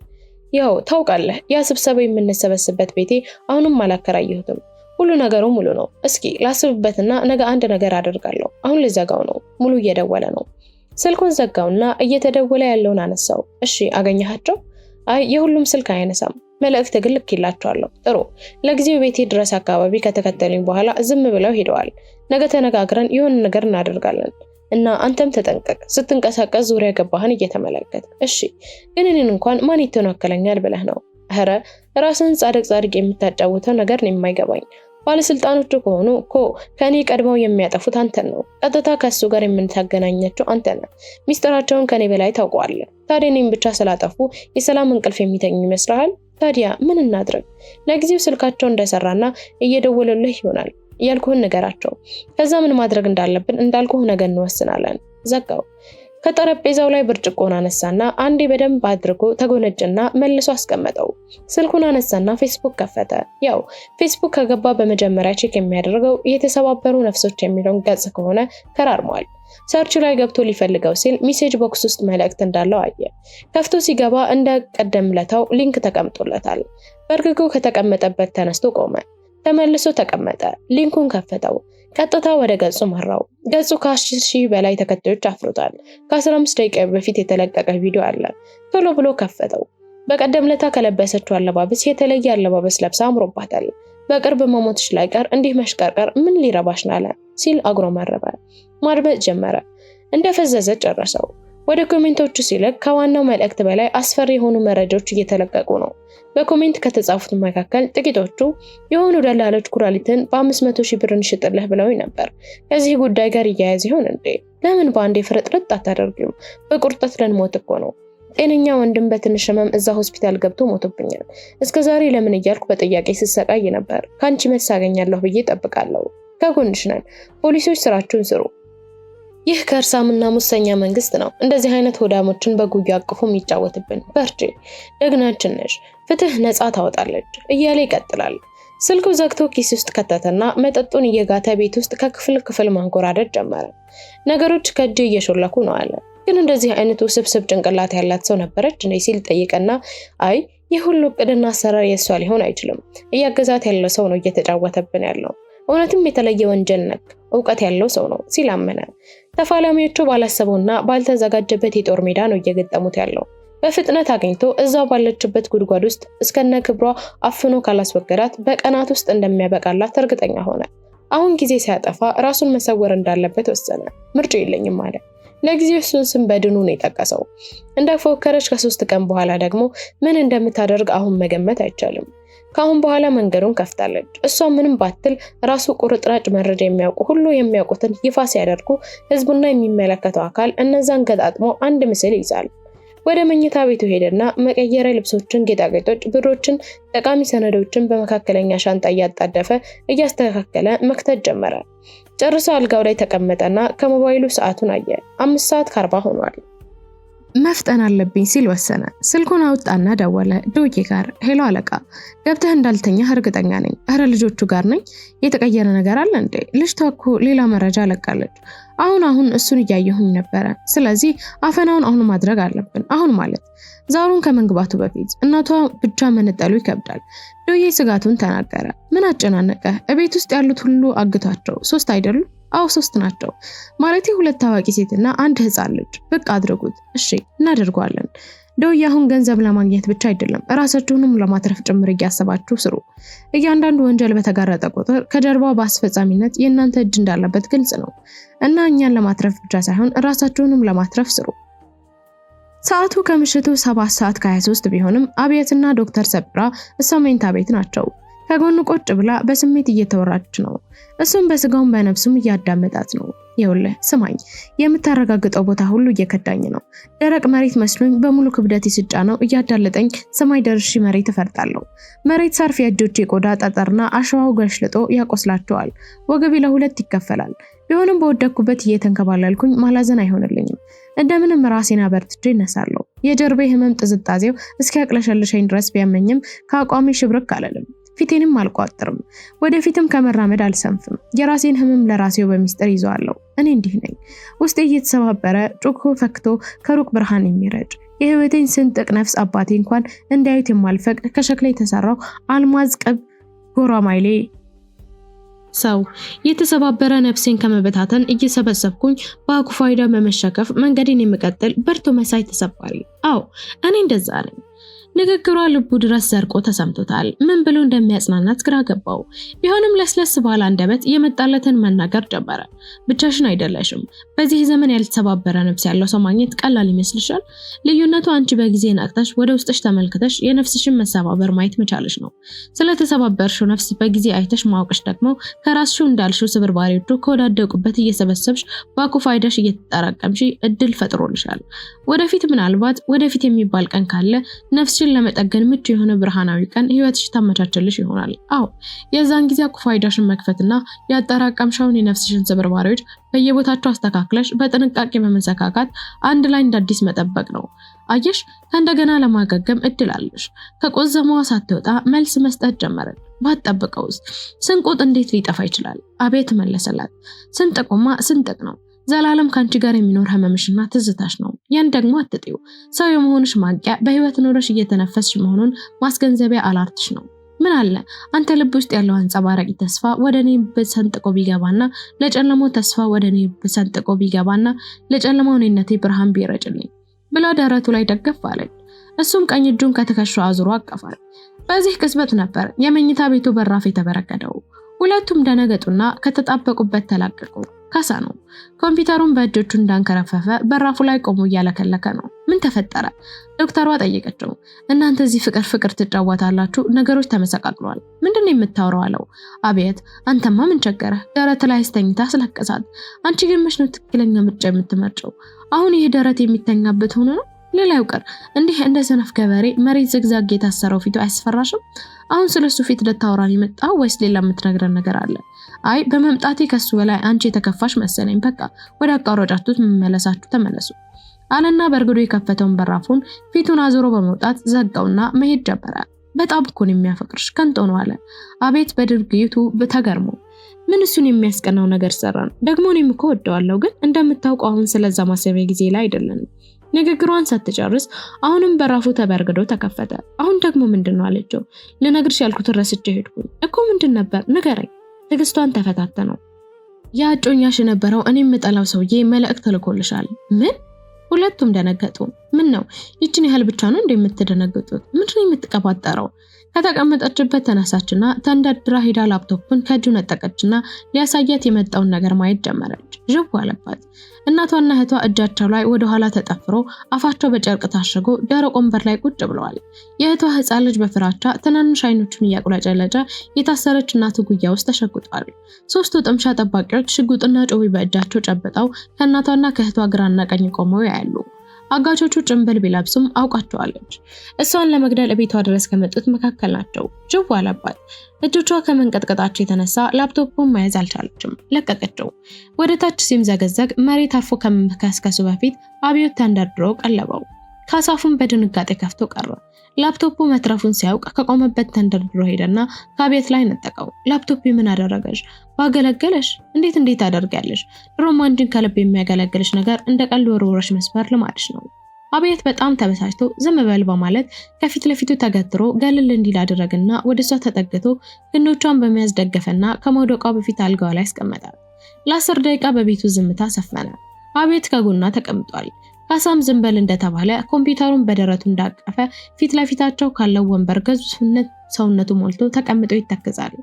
ያው ታውቃለህ፣ ያ ስብሰባ የምንሰበስበት ቤቴ አሁንም አላከራየሁትም። ሁሉ ነገሩ ሙሉ ነው። እስኪ ላስብበትና ነገ አንድ ነገር አደርጋለሁ። አሁን ልዘጋው ነው። ሙሉ እየደወለ ነው። ስልኩን ዘጋውና እየተደወለ ያለውን አነሳው። እሺ አገኘሃቸው? አይ የሁሉም ስልክ አያነሳም። መልእክት ግን ልኬላቸዋለሁ። ጥሩ፣ ለጊዜው ቤቴ ድረስ አካባቢ ከተከተሉኝ በኋላ ዝም ብለው ሄደዋል። ነገ ተነጋግረን የሆነ ነገር እናደርጋለን። እና አንተም ተጠንቀቅ፣ ስትንቀሳቀስ ዙሪያ ገባህን እየተመለከት። እሺ፣ ግን እኔን እንኳን ማን ይተናከለኛል ብለህ ነው? ኧረ ራስን ጻድቅ ጻድቅ የምታጫውተው ነገር ነው የማይገባኝ። ባለስልጣኖቹ ከሆኑ እኮ ከኔ ቀድመው የሚያጠፉት አንተን ነው። ቀጥታ ከሱ ጋር የምታገናኛቸው አንተ ነህ። ሚስጥራቸውን ከኔ በላይ ታውቀዋለህ። ታዲያ እኔን ብቻ ስላጠፉ የሰላም እንቅልፍ የሚተኙ ይመስልሃል? ታዲያ ምን እናድርግ? ለጊዜው ስልካቸው እንደሰራና እየደወሉልህ ይሆናል። ያልኩህን ንገራቸው። ከዛ ምን ማድረግ እንዳለብን እንዳልኩህ ነገ እንወስናለን። ዘጋው። ከጠረጴዛው ላይ ብርጭቆን አነሳና አንዴ በደንብ አድርጎ ተጎነጭና መልሶ አስቀመጠው። ስልኩን አነሳና ፌስቡክ ከፈተ። ያው ፌስቡክ ከገባ በመጀመሪያ check የሚያደርገው የተሰባበሩ ነፍሶች የሚለውን ገጽ ከሆነ ከራርሟል። Search ላይ ገብቶ ሊፈልገው ሲል message box ውስጥ መልእክት እንዳለው አየ። ከፍቶ ሲገባ እንደ ቀደምለታው link ተቀምጦለታል። በእርግጎ ከተቀመጠበት ተነስቶ ቆመ። ተመልሶ ተቀመጠ። Link ኡን ከፈተው። ቀጥታ ወደ ገጹ መራው። ገጹ ከ10,000 በላይ ተከታዮች አፍርቷል። ከ15 ደቂቃ በፊት የተለቀቀ ቪዲዮ አለ። ቶሎ ብሎ ከፈተው። በቀደም ለታ ከለበሰችው አለባበስ የተለየ አለባበስ ለብሳ አምሮባታል። በቅርብ መሞትሽ ላይቀር እንዲህ መሽቀርቀር ምን ሊረባሽ ናለ ሲል አጉረመረመ። ማድመጥ ጀመረ። እንደፈዘዘ ጨረሰው። ወደ comment ኦቹ ሲልክ ከዋናው መልእክት በላይ አስፈሪ የሆኑ መረጃዎች እየተለቀቁ ነው። በ comment ከተጻፉት መካከል ጥቂቶቹ የሆኑ ደላሎች ኩላሊትን በ500,000 ብር እንሽጥልህ ብለውኝ ነበር። ከዚህ ጉዳይ ጋር እያያዝ ይሆን እንዴ? ለምን በአንዴ ፍርጥርጥ አታደርጊውም? በቁርጠት ልንሞት እኮ ነው። ጤነኛ ወንድም በትንሽ ህመም እዛ ሆስፒታል ገብቶ ሞቶብኛል። እስከዛሬ ለምን እያልኩ በጥያቄ ስሰቃይ ነበር። ከአንቺ መልስ አገኛለሁ ብዬ እጠብቃለሁ። ከጎንሽ ነን። ፖሊሶች ስራችሁን ስሩ። ይህ ከእርሳምና ሙሰኛ መንግስት ነው። እንደዚህ አይነት ሆዳሞችን በጉያ አቅፎ የሚጫወትብን። በርቺ፣ ደግናችን ነሽ፣ ፍትህ ነፃ ታወጣለች እያለ ይቀጥላል። ስልኩ ዘግቶ ኪስ ውስጥ ከተተና መጠጡን እየጋተ ቤት ውስጥ ከክፍል ክፍል ማንጎራደድ ጀመረ። ነገሮች ከእጅ እየሾለኩ ነው አለ። ግን እንደዚህ አይነት ውስብስብ ጭንቅላት ያላት ሰው ነበረች እንዴ ሲል ጠይቀና፣ አይ ይህ ሁሉ እቅድና አሰራር የእሷ ሊሆን አይችልም። እያገዛት ያለው ሰው ነው እየተጫወተብን ያለው። እውነትም የተለየ ወንጀል ነክ እውቀት ያለው ሰው ነው ሲል አመነ። ተፋላሚዎቹ ባላሰበውና ባልተዘጋጀበት የጦር ሜዳ ነው እየገጠሙት ያለው። በፍጥነት አግኝቶ እዛው ባለችበት ጉድጓድ ውስጥ እስከነ ክብሯ አፍኖ ካላስወገዳት በቀናት ውስጥ እንደሚያበቃላት እርግጠኛ ሆነ። አሁን ጊዜ ሲያጠፋ ራሱን መሰወር እንዳለበት ወሰነ። ምርጫ የለኝም አለ። ለጊዜው እሱን ስም በድኑ ነው የጠቀሰው። እንደፎከረች ከ3 ቀን በኋላ ደግሞ ምን እንደምታደርግ አሁን መገመት አይቻልም። ከአሁን በኋላ መንገዱን ከፍታለች። እሷ ምንም ባትል ራሱ ቁርጥራጭ መረጃ የሚያውቁ ሁሉ የሚያውቁትን ይፋ ሲያደርጉ ህዝቡና የሚመለከተው አካል እነዛን ገጣጥሞ አንድ ምስል ይይዛል። ወደ መኝታ ቤቱ ሄደና መቀየሪያ ልብሶችን፣ ጌጣጌጦች፣ ብሮችን፣ ጠቃሚ ሰነዶችን በመካከለኛ ሻንጣ እያጣደፈ እያስተካከለ መክተት ጀመረ። ጨርሶ አልጋው ላይ ተቀመጠና ከሞባይሉ ሰዓቱን አየ። 5:40 ሆኗል። መፍጠን አለብኝ ሲል ወሰነ። ስልኩን አወጣና ደወለ ዶዬ ጋር። Hello አለቃ፣ ገብተህ እንዳልተኛህ እርግጠኛ ነኝ። እረ ልጆቹ ጋር ነኝ። የተቀየረ ነገር አለ እንዴ? ልጅቷ እኮ ሌላ መረጃ ለቃለች። አሁን አሁን እሱን እያየሁኝ ነበረ። ስለዚህ አፈናውን አሁን ማድረግ አለብን። አሁን ማለት ዛሩን ከመግባቱ በፊት እናቷ ብቻ መነጠሉ ይከብዳል። ዶዬ ስጋቱን ተናገረ። ምን አጨናነቀ? እቤት ውስጥ ያሉት ሁሉ አግቷቸው 3 አይደሉ? አዎ 3 ናቸው። ማለቴ 2 ታዋቂ ሴትና አንድ ህፃን ልጅ። ብቅ አድርጉት። እሺ እናደርገዋለን። ዶዬ አሁን ገንዘብ ለማግኘት ብቻ አይደለም እራሳችሁንም ለማትረፍ ጭምር እያሰባችሁ ስሩ። እያንዳንዱ ወንጀል በተጋረጠ ቁጥር ከጀርባው በአስፈጻሚነት የእናንተ እጅ እንዳለበት ግልጽ ነው እና እኛን ለማትረፍ ብቻ ሳይሆን እራሳችሁንም ለማትረፍ ስሩ። ሰዓቱ ከምሽቱ 7:23 ቢሆንም አብየትና ዶክተር ሰብራ እሷ መኝታ ቤት ናቸው። ከጎኑ ቁጭ ብላ በስሜት እየተወራች ነው። እሱም በስጋውም በነፍሱም እያዳመጣት ነው። ይኸውልህ ስማኝ፣ የምታረጋግጠው ቦታ ሁሉ እየከዳኝ ነው። ደረቅ መሬት መስሎኝ በሙሉ ክብደት ስጫነው እያዳለጠኝ ሰማይ ደርሼ መሬት እፈርጣለሁ። መሬት ሳርፍ የእጆቼ ቆዳ ጠጠርና አሸዋው ገሽልጦ ያቆስላቸዋል። ወገቤ ለሁለት ይከፈላል። ቢሆንም በወደኩበት እየተንከባለልኩኝ ማላዘን አይሆንልኝም። እንደምንም ራሴን አበርትቼ እነሳለሁ። የጀርቤ ህመም ጥዝጣዜው እስኪያቅለሸልሸኝ ድረስ ቢያመኝም ከአቋሜ ሽብርክ አልልም። ፊቴንም አልቋጥርም። ወደፊትም ከመራመድ አልሰንፍም። የራሴን ህመም ለራሴው በሚስጥር ይዘዋለሁ። እኔ እንዲህ ነኝ። ውስጤ እየተሰባበረ ጮኮ ፈክቶ ከሩቅ ብርሃን የሚረጭ የህይወቴን ስንጥቅ ነፍስ አባቴ እንኳን እንዳዩት የማልፈቅድ ከሸክላ የተሰራው አልማዝ ቅብ ጎራማይሌ ሰው የተሰባበረ ነፍሴን ከመበታተን እየሰበሰብኩኝ በአኩፋይዳ በመሸከፍ መንገዴን የምቀጥል ብርቱ መሳይ ተሰባሪ። አዎ እኔ እንደዛ ነኝ። ንግግሯ ልቡ ድረስ ዘርቆ ተሰምቶታል። ምን ብሎ እንደሚያጽናናት ግራ ገባው። ቢሆንም ለስለስ ባለ አንደበት የመጣለትን መናገር ጀመረ። ብቻሽን አይደለሽም። በዚህ ዘመን ያልተሰባበረ ነፍስ ያለው ሰው ማግኘት ቀላል ይመስልሻል? ልዩነቱ አንቺ በጊዜ ነቅተሽ ወደ ውስጥሽ ተመልክተሽ የነፍስሽን መሰባበር ማየት መቻልሽ ነው። ስለተሰባበርሽው ነፍስ በጊዜ አይተሽ ማወቅሽ ደግሞ ከራስሽው እንዳልሽው ስብርባሪዎቹ ከወዳደቁበት እየሰበሰብሽ በአኩፋይዳሽ እየተጠራቀምሽ እድል ፈጥሮልሻል። ወደፊት ምናልባት ወደፊት የሚባል ቀን ካለ ነፍስሽን ለመጠገን ምቹ የሆነ ብርሃናዊ ቀን ህይወትሽ ታመቻቸልሽ ይሆናል። አዎ የዛን ጊዜ አኩፋይዳሽን መክፈትና ያጠራቀምሻውን የነፍስሽን ስብርባሪዎች በየቦታቸው አስተካክለሽ በጥንቃቄ በመሰካካት አንድ ላይ እንደ አዲስ መጠበቅ ነው። አየሽ፣ ከእንደገና ለማገገም እድል አለሽ። ከቆዘማዋ ሳትወጣ መልስ መስጠት ጀመረች። ባትጠብቀውስ ስንቁጥ እንዴት ሊጠፋ ይችላል? አቤት መለሰላት። ስንጥቁማ ስንጥቅ ነው። ዘላለም ካንቺ ጋር የሚኖር ህመምሽና ትዝታሽ ነው። ያን ደግሞ አትጥዩ። ሰው የመሆንሽ ማንቂያ በህይወት ኖረሽ እየተነፈስሽ መሆኑን ማስገንዘቢያ አላርትሽ ነው። ምን አለ አንተ ልብ ውስጥ ያለው አንጸባራቂ ተስፋ ወደ እኔ ሰንጥቆ ቢገባና ለጨለማው ተስፋ ወደ እኔ ሰንጥቆ ቢገባና ለጨለማው እኔነቴ ብርሃን ቢረጭልኝ ብላ ደረቱ ላይ ደገፍ አለች። እሱም ቀኝ እጁን ከትከሻው አዙሮ አቀፋል። በዚህ ቅጽበት ነበር የመኝታ ቤቱ በራፍ የተበረገደው። ሁለቱም ደነገጡና ከተጣበቁበት ተላቀቁ። ካሳ ነው። ኮምፒውተሩን በእጆቹ እንዳንከረፈፈ በራፉ ላይ ቆሞ እያለከለከ ነው። ምን ተፈጠረ? ዶክተሯ ጠየቀችው። እናንተ እዚህ ፍቅር ፍቅር ትጫወታላችሁ፣ ነገሮች ተመሰቃቅለዋል። ምንድነው የምታወራው አለው። አቤት አንተማ ምን ቸገረህ? ደረት ላይ ስተኝታ አስለቀሳት። አንቺ ግን መች ነው ትክክለኛ ምርጫ የምትመርጨው? አሁን ይህ ደረት የሚተኛበት ሆኖ ነው? ሌላ ይውቀር እንዲህ እንደ ሰነፍ ገበሬ መሬት ዝግዛግ የታሰረው ፊቱ አያስፈራሽም? አሁን ስለሱ ፊት ልታወራን የመጣው ወይስ ሌላ የምትነግረን ነገር አለ? አይ በመምጣቴ ከሱ በላይ አንቺ የተከፋሽ መሰለኝ። በቃ ወደ አቋራጫችሁት መመለሳችሁ ተመለሱ አለና በርግዶ የከፈተውን በራፉን ፊቱን አዞሮ በመውጣት ዘጋውና መሄድ ጀመረ። በጣም እኮ ነው የሚያፈቅርሽ ከንቶ ነው አለ። አቤት በድርጊቱ ተገርሞ ምን እሱን የሚያስቀናው ነገር ሰራን? ደግሞ እኔም እኮ ወደዋለሁ፣ ግን እንደምታውቀው አሁን ስለዛ ማሰቢያ ጊዜ ላይ አይደለንም። ንግግሯን ሳትጨርስ አሁንም በራፉ ተበርግዶ ተከፈተ። አሁን ደግሞ ምንድነው አለችው። ልነግርሽ ያልኩትን ረስቼ ሄድኩኝ እኮ። ምንድን ነበር ንገረኝ። ትዕግስቷን ተፈታተነው። ያ እጮኛሽ የነበረው እኔ የምጠላው ሰውዬ መልእክት ልኮልሻል። ምን? ሁለቱም ደነገጡ። ምን ነው ይችን ያህል ብቻ ነው እንደ የምትደነግጡት? ምንድን ነው የምትቀባጠረው? ከተቀመጠችበት ተነሳችና ተንደርድራ ሄዳ ላፕቶፑን ከእጁ ነጠቀችና ሊያሳያት የመጣውን ነገር ማየት ጀመረች። ዥው አለባት። እናቷና እህቷ እጃቸው ላይ ወደ ኋላ ተጠፍሮ አፋቸው በጨርቅ ታሽጎ ደረቅ ወንበር ላይ ቁጭ ብለዋል። የእህቷ ሕፃን ልጅ በፍራቻ ትናንሽ አይኖቹን እያቁለጨለጨ የታሰረች እናቱ ጉያ ውስጥ ተሸጉጧል። ሶስቱ ጥምሻ ጠባቂዎች ሽጉጥና ጩቤ በእጃቸው ጨብጠው ከእናቷና ከእህቷ ግራና ቀኝ ቆመው ያያሉ። አጋቾቹ ጭንብል ቢለብሱም አውቃቸዋለች። እሷን ለመግደል ቤቷ ድረስ ከመጡት መካከል ናቸው። ጅው አለባት። እጆቿ ከመንቀጥቀጣቸው የተነሳ ላፕቶፑን መያዝ አልቻለችም። ለቀቀችው። ወደ ታች ሲምዘገዘግ መሬት አርፎ ከመከስከሱ በፊት አብዮት ተንደርድሮ ቀለበው። ካሳፉን በድንጋጤ ከፍቶ ቀረ። ላፕቶፑ መትረፉን ሲያውቅ ከቆመበት ተንደርድሮ ሄደና ከአብዮት ላይ ነጠቀው። ላፕቶፕ ምን አደረገሽ? ባገለገለሽ? እንዴት እንዴት አደርጋለሽ? ድሮም አንቺን ከልብ የሚያገለግልሽ ነገር እንደ ቀልድ ወርውረሽ መስበር ልማድሽ ነው። አብዮት በጣም ተበሳጭቶ ዝም በል በማለት ከፊት ለፊቱ ተገትሮ ገለል እንዲል አደረገና ወደ እሷ ተጠግቶ ክንዶቿን በመያዝ ደገፈና ከመውደቋ በፊት አልጋዋ ላይ አስቀመጣት። ለ10 ደቂቃ በቤቱ ዝምታ ሰፈነ። አብዮት ከጎኗ ተቀምጧል። ካሳም ዝም በል እንደተባለ ኮምፒውተሩን በደረቱ እንዳቀፈ ፊት ለፊታቸው ካለው ወንበር ግዙፍነት ሰውነቱ ሞልቶ ተቀምጦ ይተክዛል።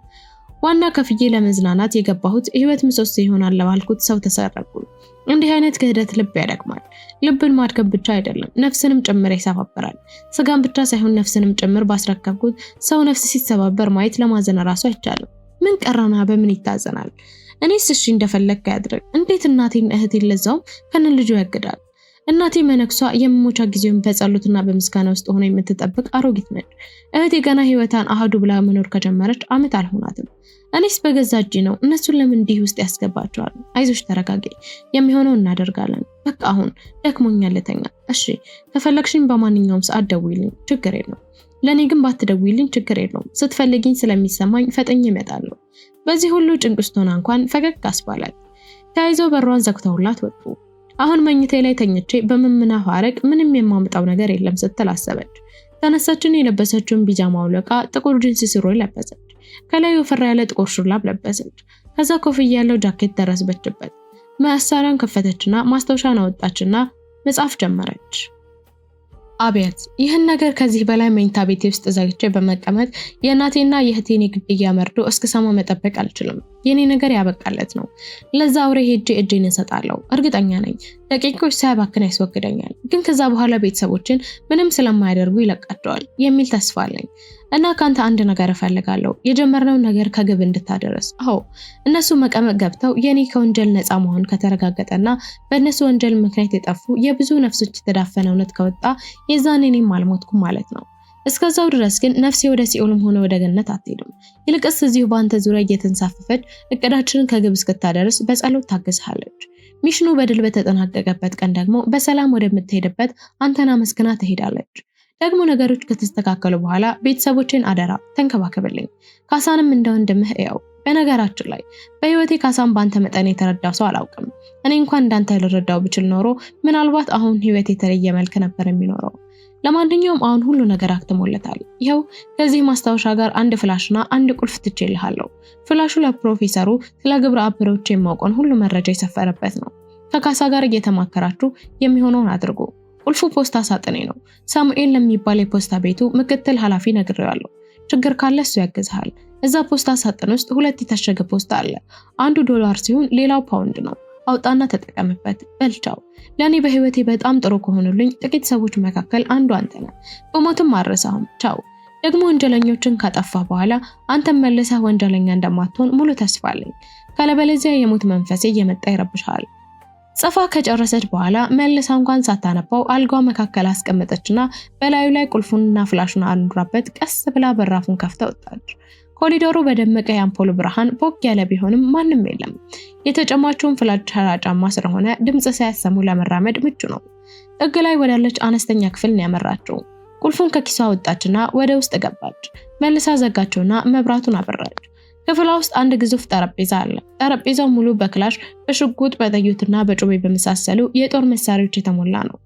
ዋና ከፍዬ ለመዝናናት የገባሁት ህይወት ምሰሶ ይሆናል ለባልኩት ሰው ተሰረቁ። እንዲህ አይነት ክህደት ልብ ያደክማል። ልብን ማድከም ብቻ አይደለም፣ ነፍስንም ጭምር ይሰባበራል። ስጋን ብቻ ሳይሆን ነፍስንም ጭምር ባስረከብኩት ሰው ነፍስ ሲሰባበር ማየት ለማዘን ራሱ አይቻልም። ምን ቀረና በምን ይታዘናል? እኔስ እሺ እንደፈለግከ ያድርግ። እንዴት እናቴን እህቴን ለዛውም ከነ ልጁ ያግዳል? እናቴ መነክሷ የመሞቻ ጊዜውን በጸሎትና በምስጋና ውስጥ ሆና የምትጠብቅ አሮጊት ነች። እህቴ ገና ህይወቷን አህዱ ብላ መኖር ከጀመረች ዓመት አልሆናትም። እኔስ በገዛ እጄ ነው። እነሱን ለምን እንዲህ ውስጥ ያስገባቸዋል? አይዞሽ ተረጋጊ፣ የሚሆነው እናደርጋለን። በቃ አሁን ደክሞኛል ልተኛ። እሺ ከፈለግሽኝ በማንኛውም ሰዓት ደውይልኝ፣ ችግር የለውም። ለእኔ ግን ባትደውይልኝ ችግር የለውም። ስትፈልጊኝ ስለሚሰማኝ ፈጥኜ እመጣለሁ። በዚህ ሁሉ ጭንቅ ውስጥ ሆና እንኳን ፈገግ አስባላት። ተያይዘው በሯን ዘግተውላት ወጡ። አሁን መኝቴ ላይ ተኝቼ በመመናፋረቅ ምንም የማመጣው ነገር የለም ስትል አሰበች። ተነሳችን የለበሰችውን ቢጃማ አውልቃ ጥቁር ጂንስ ሱሪ ለበሰች። ከላይ ወፈር ያለ ጥቁር ሹራብ ለበሰች። ከዛ ኮፍያ ያለው ጃኬት ደረበችበት። መሳሪያን ከፈተችና ማስታወሻን አወጣችና መጻፍ ጀመረች። አቤት ይህን ነገር ከዚህ በላይ መኝታ ቤቴ ውስጥ ዘግቼ በመቀመጥ የእናቴና የእህቴን የግድያ መርዶ እስክሰማ መጠበቅ አልችልም። የኔ ነገር ያበቃለት ነው። ለዛ አውሬ ሄጄ እጄን እሰጣለሁ። እርግጠኛ ነኝ ደቂቆች ሳያባክን ያስወግደኛል። ግን ከዛ በኋላ ቤተሰቦችን ምንም ስለማያደርጉ ይለቃቸዋል የሚል ተስፋ አለኝ። እና ካንተ አንድ ነገር እፈልጋለሁ፣ የጀመርነውን ነገር ከግብ እንድታደርስ። አዎ እነሱ መቀመቅ ገብተው የኔ ከወንጀል ነፃ መሆን ከተረጋገጠና በእነሱ ወንጀል ምክንያት የጠፉ የብዙ ነፍሶች የተዳፈነ እውነት ከወጣ የዛኔ እኔም አልሞትኩም ማለት ነው። እስከዛው ድረስ ግን ነፍሴ ወደ ሲኦልም ሆነ ወደ ገነት አትሄድም። ይልቅስ እዚሁ በአንተ ዙሪያ እየተንሳፈፈች እቅዳችንን ከግብ እስክታደርስ በጸሎት ታግዝሃለች። mission ኑ በድል በተጠናቀቀበት ቀን ደግሞ በሰላም ወደምትሄድበት አንተን አመስግና ትሄዳለች። ደግሞ ነገሮች ከተስተካከሉ በኋላ ቤተሰቦችን አደራ ተንከባከብልኝ። ካሳንም እንደ ወንድምህ እየው። በነገራችን ላይ በህይወቴ ካሳን በአንተ መጠን የተረዳው ሰው አላውቅም። እኔ እንኳን እንዳንተ ልረዳው ብችል ኖሮ ምናልባት አሁን ህይወት የተለየ መልክ ነበር የሚኖረው። ለማንኛውም አሁን ሁሉ ነገር አክትሞለታል። ይኸው ከዚህ ማስታወሻ ጋር አንድ flash ና አንድ ቁልፍ ትቼልሃለሁ። flash ኡ ለፕሮፌሰሩ ስለ ግብረ አበሮች የማውቀውን ሁሉ መረጃ የሰፈረበት ነው። ከካሳ ጋር እየተማከራችሁ የሚሆነውን አድርጉ። ቁልፉ ፖስታ ሳጥኔ ነው። ሳሙኤል ለሚባል የፖስታ ቤቱ ምክትል ኃላፊ ነግሬዋለሁ። ችግር ካለ እሱ ያግዝሃል። እዛ ፖስታ ሳጥን ውስጥ ሁለት የታሸገ ፖስታ አለ። አንዱ ዶላር ሲሆን ሌላው ፓውንድ ነው። አውጣና ተጠቀምበት። በልቻው። ለእኔ በህይወቴ በጣም ጥሩ ከሆኑልኝ ጥቂት ሰዎች መካከል አንዱ አንተ ነህ። በሞትም አልረሳህም። ቻው። ደግሞ ወንጀለኞችን ካጠፋ በኋላ አንተም መልሰህ ወንጀለኛ እንደማትሆን ሙሉ ተስፋ አለኝ። ካለበለዚያ የሞት መንፈሴ እየመጣ ይረብሻል። ጽፋ ከጨረሰች በኋላ መልሳ እንኳን ሳታነባው አልጋዋ መካከል አስቀመጠችና በላዩ ላይ ቁልፉንና flash ኡን አኑራበት ቀስ ብላ በራፉን ከፍታ ወጣች። ኮሪደሩ በደመቀ የአምፖል ብርሃን ቦግ ያለ ቢሆንም ማንም የለም። የተጫማቸውን flat ሸራ ጫማ ስለሆነ ድምፅ ሳያሰሙ ለመራመድ ምቹ ነው። ጥግ ላይ ወዳለች አነስተኛ ክፍል ነው ያመራችው። ቁልፉን ከኪሷ አወጣችና ወደ ውስጥ ገባች። መልሳ ዘጋችውና መብራቱን አበራች። ክፍሏ ውስጥ አንድ ግዙፍ ጠረጴዛ አለ። ጠረጴዛው ሙሉ በክላሽ፣ በሽጉጥ፣ በጥይትና በጩቤ በመሳሰሉ የጦር መሳሪያዎች የተሞላ ነው።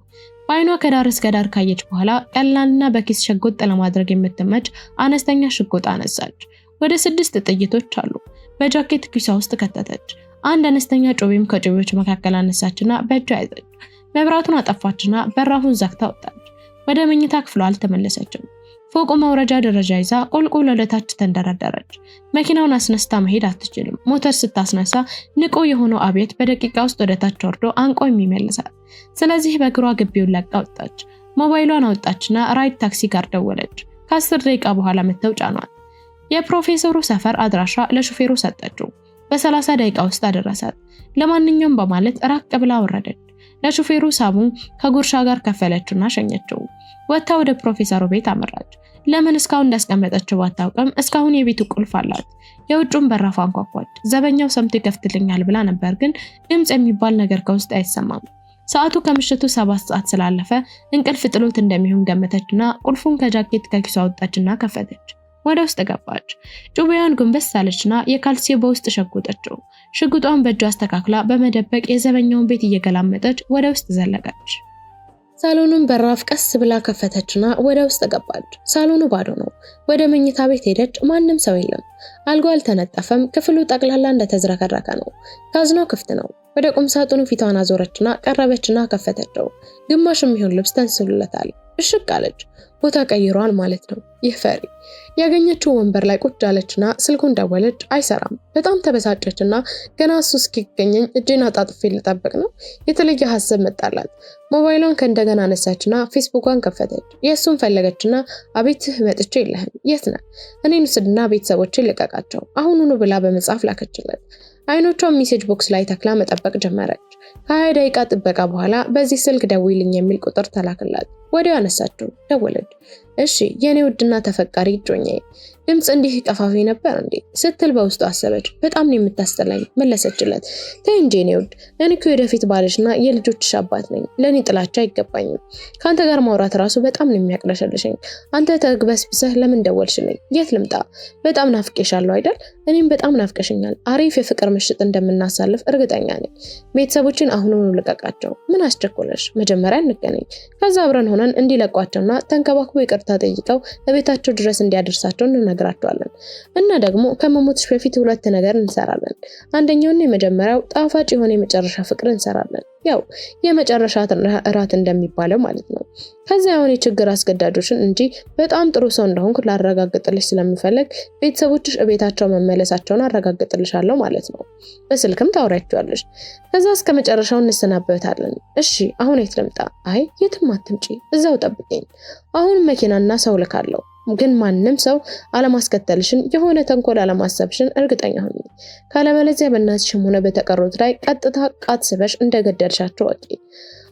በአይኗ ከዳር እስከ ዳር ካየች በኋላ ቀላልና በኪስ ሽጉጥ ለማድረግ የምትመች አነስተኛ ሽጉጥ አነሳች። ወደ 6 ጥይቶች አሉ። በጃኬት ኪሷ ውስጥ ከተተች። አንድ አነስተኛ ጩቤም ከጩቤዎች መካከል አነሳችና በእጇ ያዘች። መብራቱን አጠፋችና በራፉን ዘግታ ወጣች። ወደ መኝታ ክፍሏ አልተመለሰችም። ፎቁ መውረጃ ደረጃ ይዛ ቁልቁል ወደ ታች ተንደረደረች። መኪናውን አስነስታ መሄድ አትችልም። ሞተር ስታስነሳ ንቁ የሆነው አቤት በደቂቃ ውስጥ ወደ ታች ወርዶ አንቆ የሚመልሳል። ስለዚህ በእግሯ ግቢውን ለቃ ወጣች። ሞባይሏን አወጣችና ራይድ ታክሲ ጋር ደወለች። ከ10 ደቂቃ በኋላ መጥተው ጫኗት። የፕሮፌሰሩ ሰፈር አድራሻ ለሹፌሩ ሰጠችው። በ30 ደቂቃ ውስጥ አደረሳት። ለማንኛውም በማለት ራቅ ብላ ወረደች። ለሹፌሩ ሂሳቡን ከጉርሻ ጋር ከፈለችውና ሸኘችው። ወጥታ ወደ ፕሮፌሰሩ ቤት አመራች። ለምን እስካሁን እንዳስቀመጠችው ባታውቅም እስካሁን የቤቱ ቁልፍ አላት። የውጩን በራፍ አንኳኳች። ዘበኛው ሰምቶ ይከፍትልኛል ብላ ነበር፣ ግን ድምፅ የሚባል ነገር ከውስጥ አይሰማም። ሰዓቱ ከምሽቱ 7 ሰዓት ስላለፈ እንቅልፍ ጥሎት እንደሚሆን ገመተችና ቁልፉን ከጃኬት ከኪሷ አወጣችና ከፈተች። ወደ ውስጥ ገባች። ጩቤዋን ጎንበስ አለችና የካልሲ በውስጥ ሸጉጠችው። ሽጉጧን በእጇ አስተካክላ በመደበቅ የዘበኛውን ቤት እየገላመጠች ወደ ውስጥ ዘለቀች። ሳሎኑን በራፍ ቀስ ብላ ከፈተችና ወደ ውስጥ ገባች። ሳሎኑ ባዶ ነው። ወደ መኝታ ቤት ሄደች። ማንም ሰው የለም። አልጋው አልተነጠፈም። ክፍሉ ጠቅላላ እንደተዝረከረከ ነው። ካዝናው ክፍት ነው። ወደ ቁም ሳጥኑ ፊቷን አዞረችና ቀረበችና ከፈተችው። ግማሽ የሚሆን ልብስ ተንስሎለታል። እሽቅ አለች። ቦታ ቀይሯል ማለት ነው። ይህ ፈሪ። ያገኘችው ወንበር ላይ ቁጭ አለችና ስልኩን ደወለች። አይሰራም። በጣም ተበሳጨችና ገና እሱ እስኪገኘኝ እጄን አጣጥፌ ልጠብቅ ነው? የተለየ ሀሳብ መጣላት። ሞባይሏን ከእንደገና አነሳችና ፌስቡኳን ከፈተች። የእሱን ፈለገችና አቤትህ መጥቼ የለህም፣ የት ነህ? እኔን ውሰድና ቤተሰቦችን ልቀቃቸው አሁኑኑ ብላ በመጻፍ ላከችለት። አይኖቿን message box ላይ ተክላ መጠበቅ ጀመረች። ከ20 ደቂቃ ጥበቃ በኋላ በዚህ ስልክ ደውይልኝ የሚል ቁጥር ተላክላት። ወዲያው አነሳችው፣ ደወለች። እሺ የኔ ውድና ተፈቃሪ እጮኛዬ፣ ድምፅ እንዲህ ቀፋፊ ነበር እንዴ ስትል በውስጡ አሰበች። በጣም ነው የምታስጠላኝ መለሰችለት። ተይ እንጂ የኔ ውድ፣ እኔ እኮ የወደፊት ባልሽና የልጆችሽ አባት ነኝ። ለእኔ ጥላቻ አይገባኝም። ከአንተ ጋር ማውራት ራሱ በጣም ነው የሚያቅለሸልሸኝ። አንተ ተግበስብሰህ ለምን ደወልሽልኝ? የት ልምጣ? በጣም ናፍቄሻለሁ አይደል? እኔም በጣም ናፍቀሽኛል። አሪፍ የፍቅር ምሽት እንደምናሳልፍ እርግጠኛ ነኝ። ቤተሰቦችን አሁኑኑ ልቀቃቸው። ምን አስቸኮለሽ? መጀመሪያ እንገናኝ። ከዛ አብረን ሆነን እንዲለቋቸውና ተንከባክቦ ይቅርታ ጠይቀው እቤታቸው ድረስ እንዲያደርሳቸው እንነግራቸዋለን። እና ደግሞ ከመሞትሽ በፊት ሁለት ነገር እንሰራለን። አንደኛውና የመጀመሪያው ጣፋጭ የሆነ የመጨረሻ ፍቅር እንሰራለን። ያው የመጨረሻ እራት እንደሚባለው ማለት ነው። ከዚያ አሁን የችግር አስገዳጆችን እንጂ በጣም ጥሩ ሰው እንደሆንኩ ላረጋግጥልሽ ስለምፈልግ ቤተሰቦችሽ እቤታቸው መመለሳቸውን አረጋግጥልሻለሁ ማለት ነው። በስልክም ታወሪያቸዋለሽ። ከዛ እስከ መጨረሻው እንሰናበታለን። እሺ አሁን የት ልምጣ? አይ የትም አትምጪ፣ እዛው ጠብቂኝ። አሁን መኪናና ሰው ልካለሁ። ግን ማንም ሰው አለማስከተልሽን የሆነ ተንኮል አለማሰብሽን እርግጠኛ ሁኚ። ካለበለዚያ በእናትሽም ሆነ በተቀሩት ላይ ቀጥታ ቃት ስበሽ እንደገደልሻቸው እወቂ።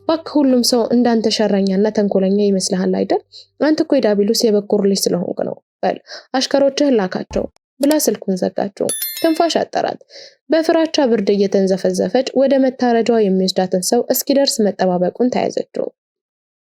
እባክህ ሁሉም ሰው እንዳንተ ሸረኛና ተንኮለኛ ይመስልሃል አይደል? አንተ እኮ የዳቢሎስ የበኩር ልጅ ስለሆንክ ነው። በል አሽከሮችህን ላካቸው ብላ ስልኩን ዘጋችው። ትንፋሽ አጠራት። በፍራቻ ብርድ እየተንዘፈዘፈች ወደ መታረጃዋ የሚወስዳትን ሰው እስኪደርስ መጠባበቁን ተያዘችው።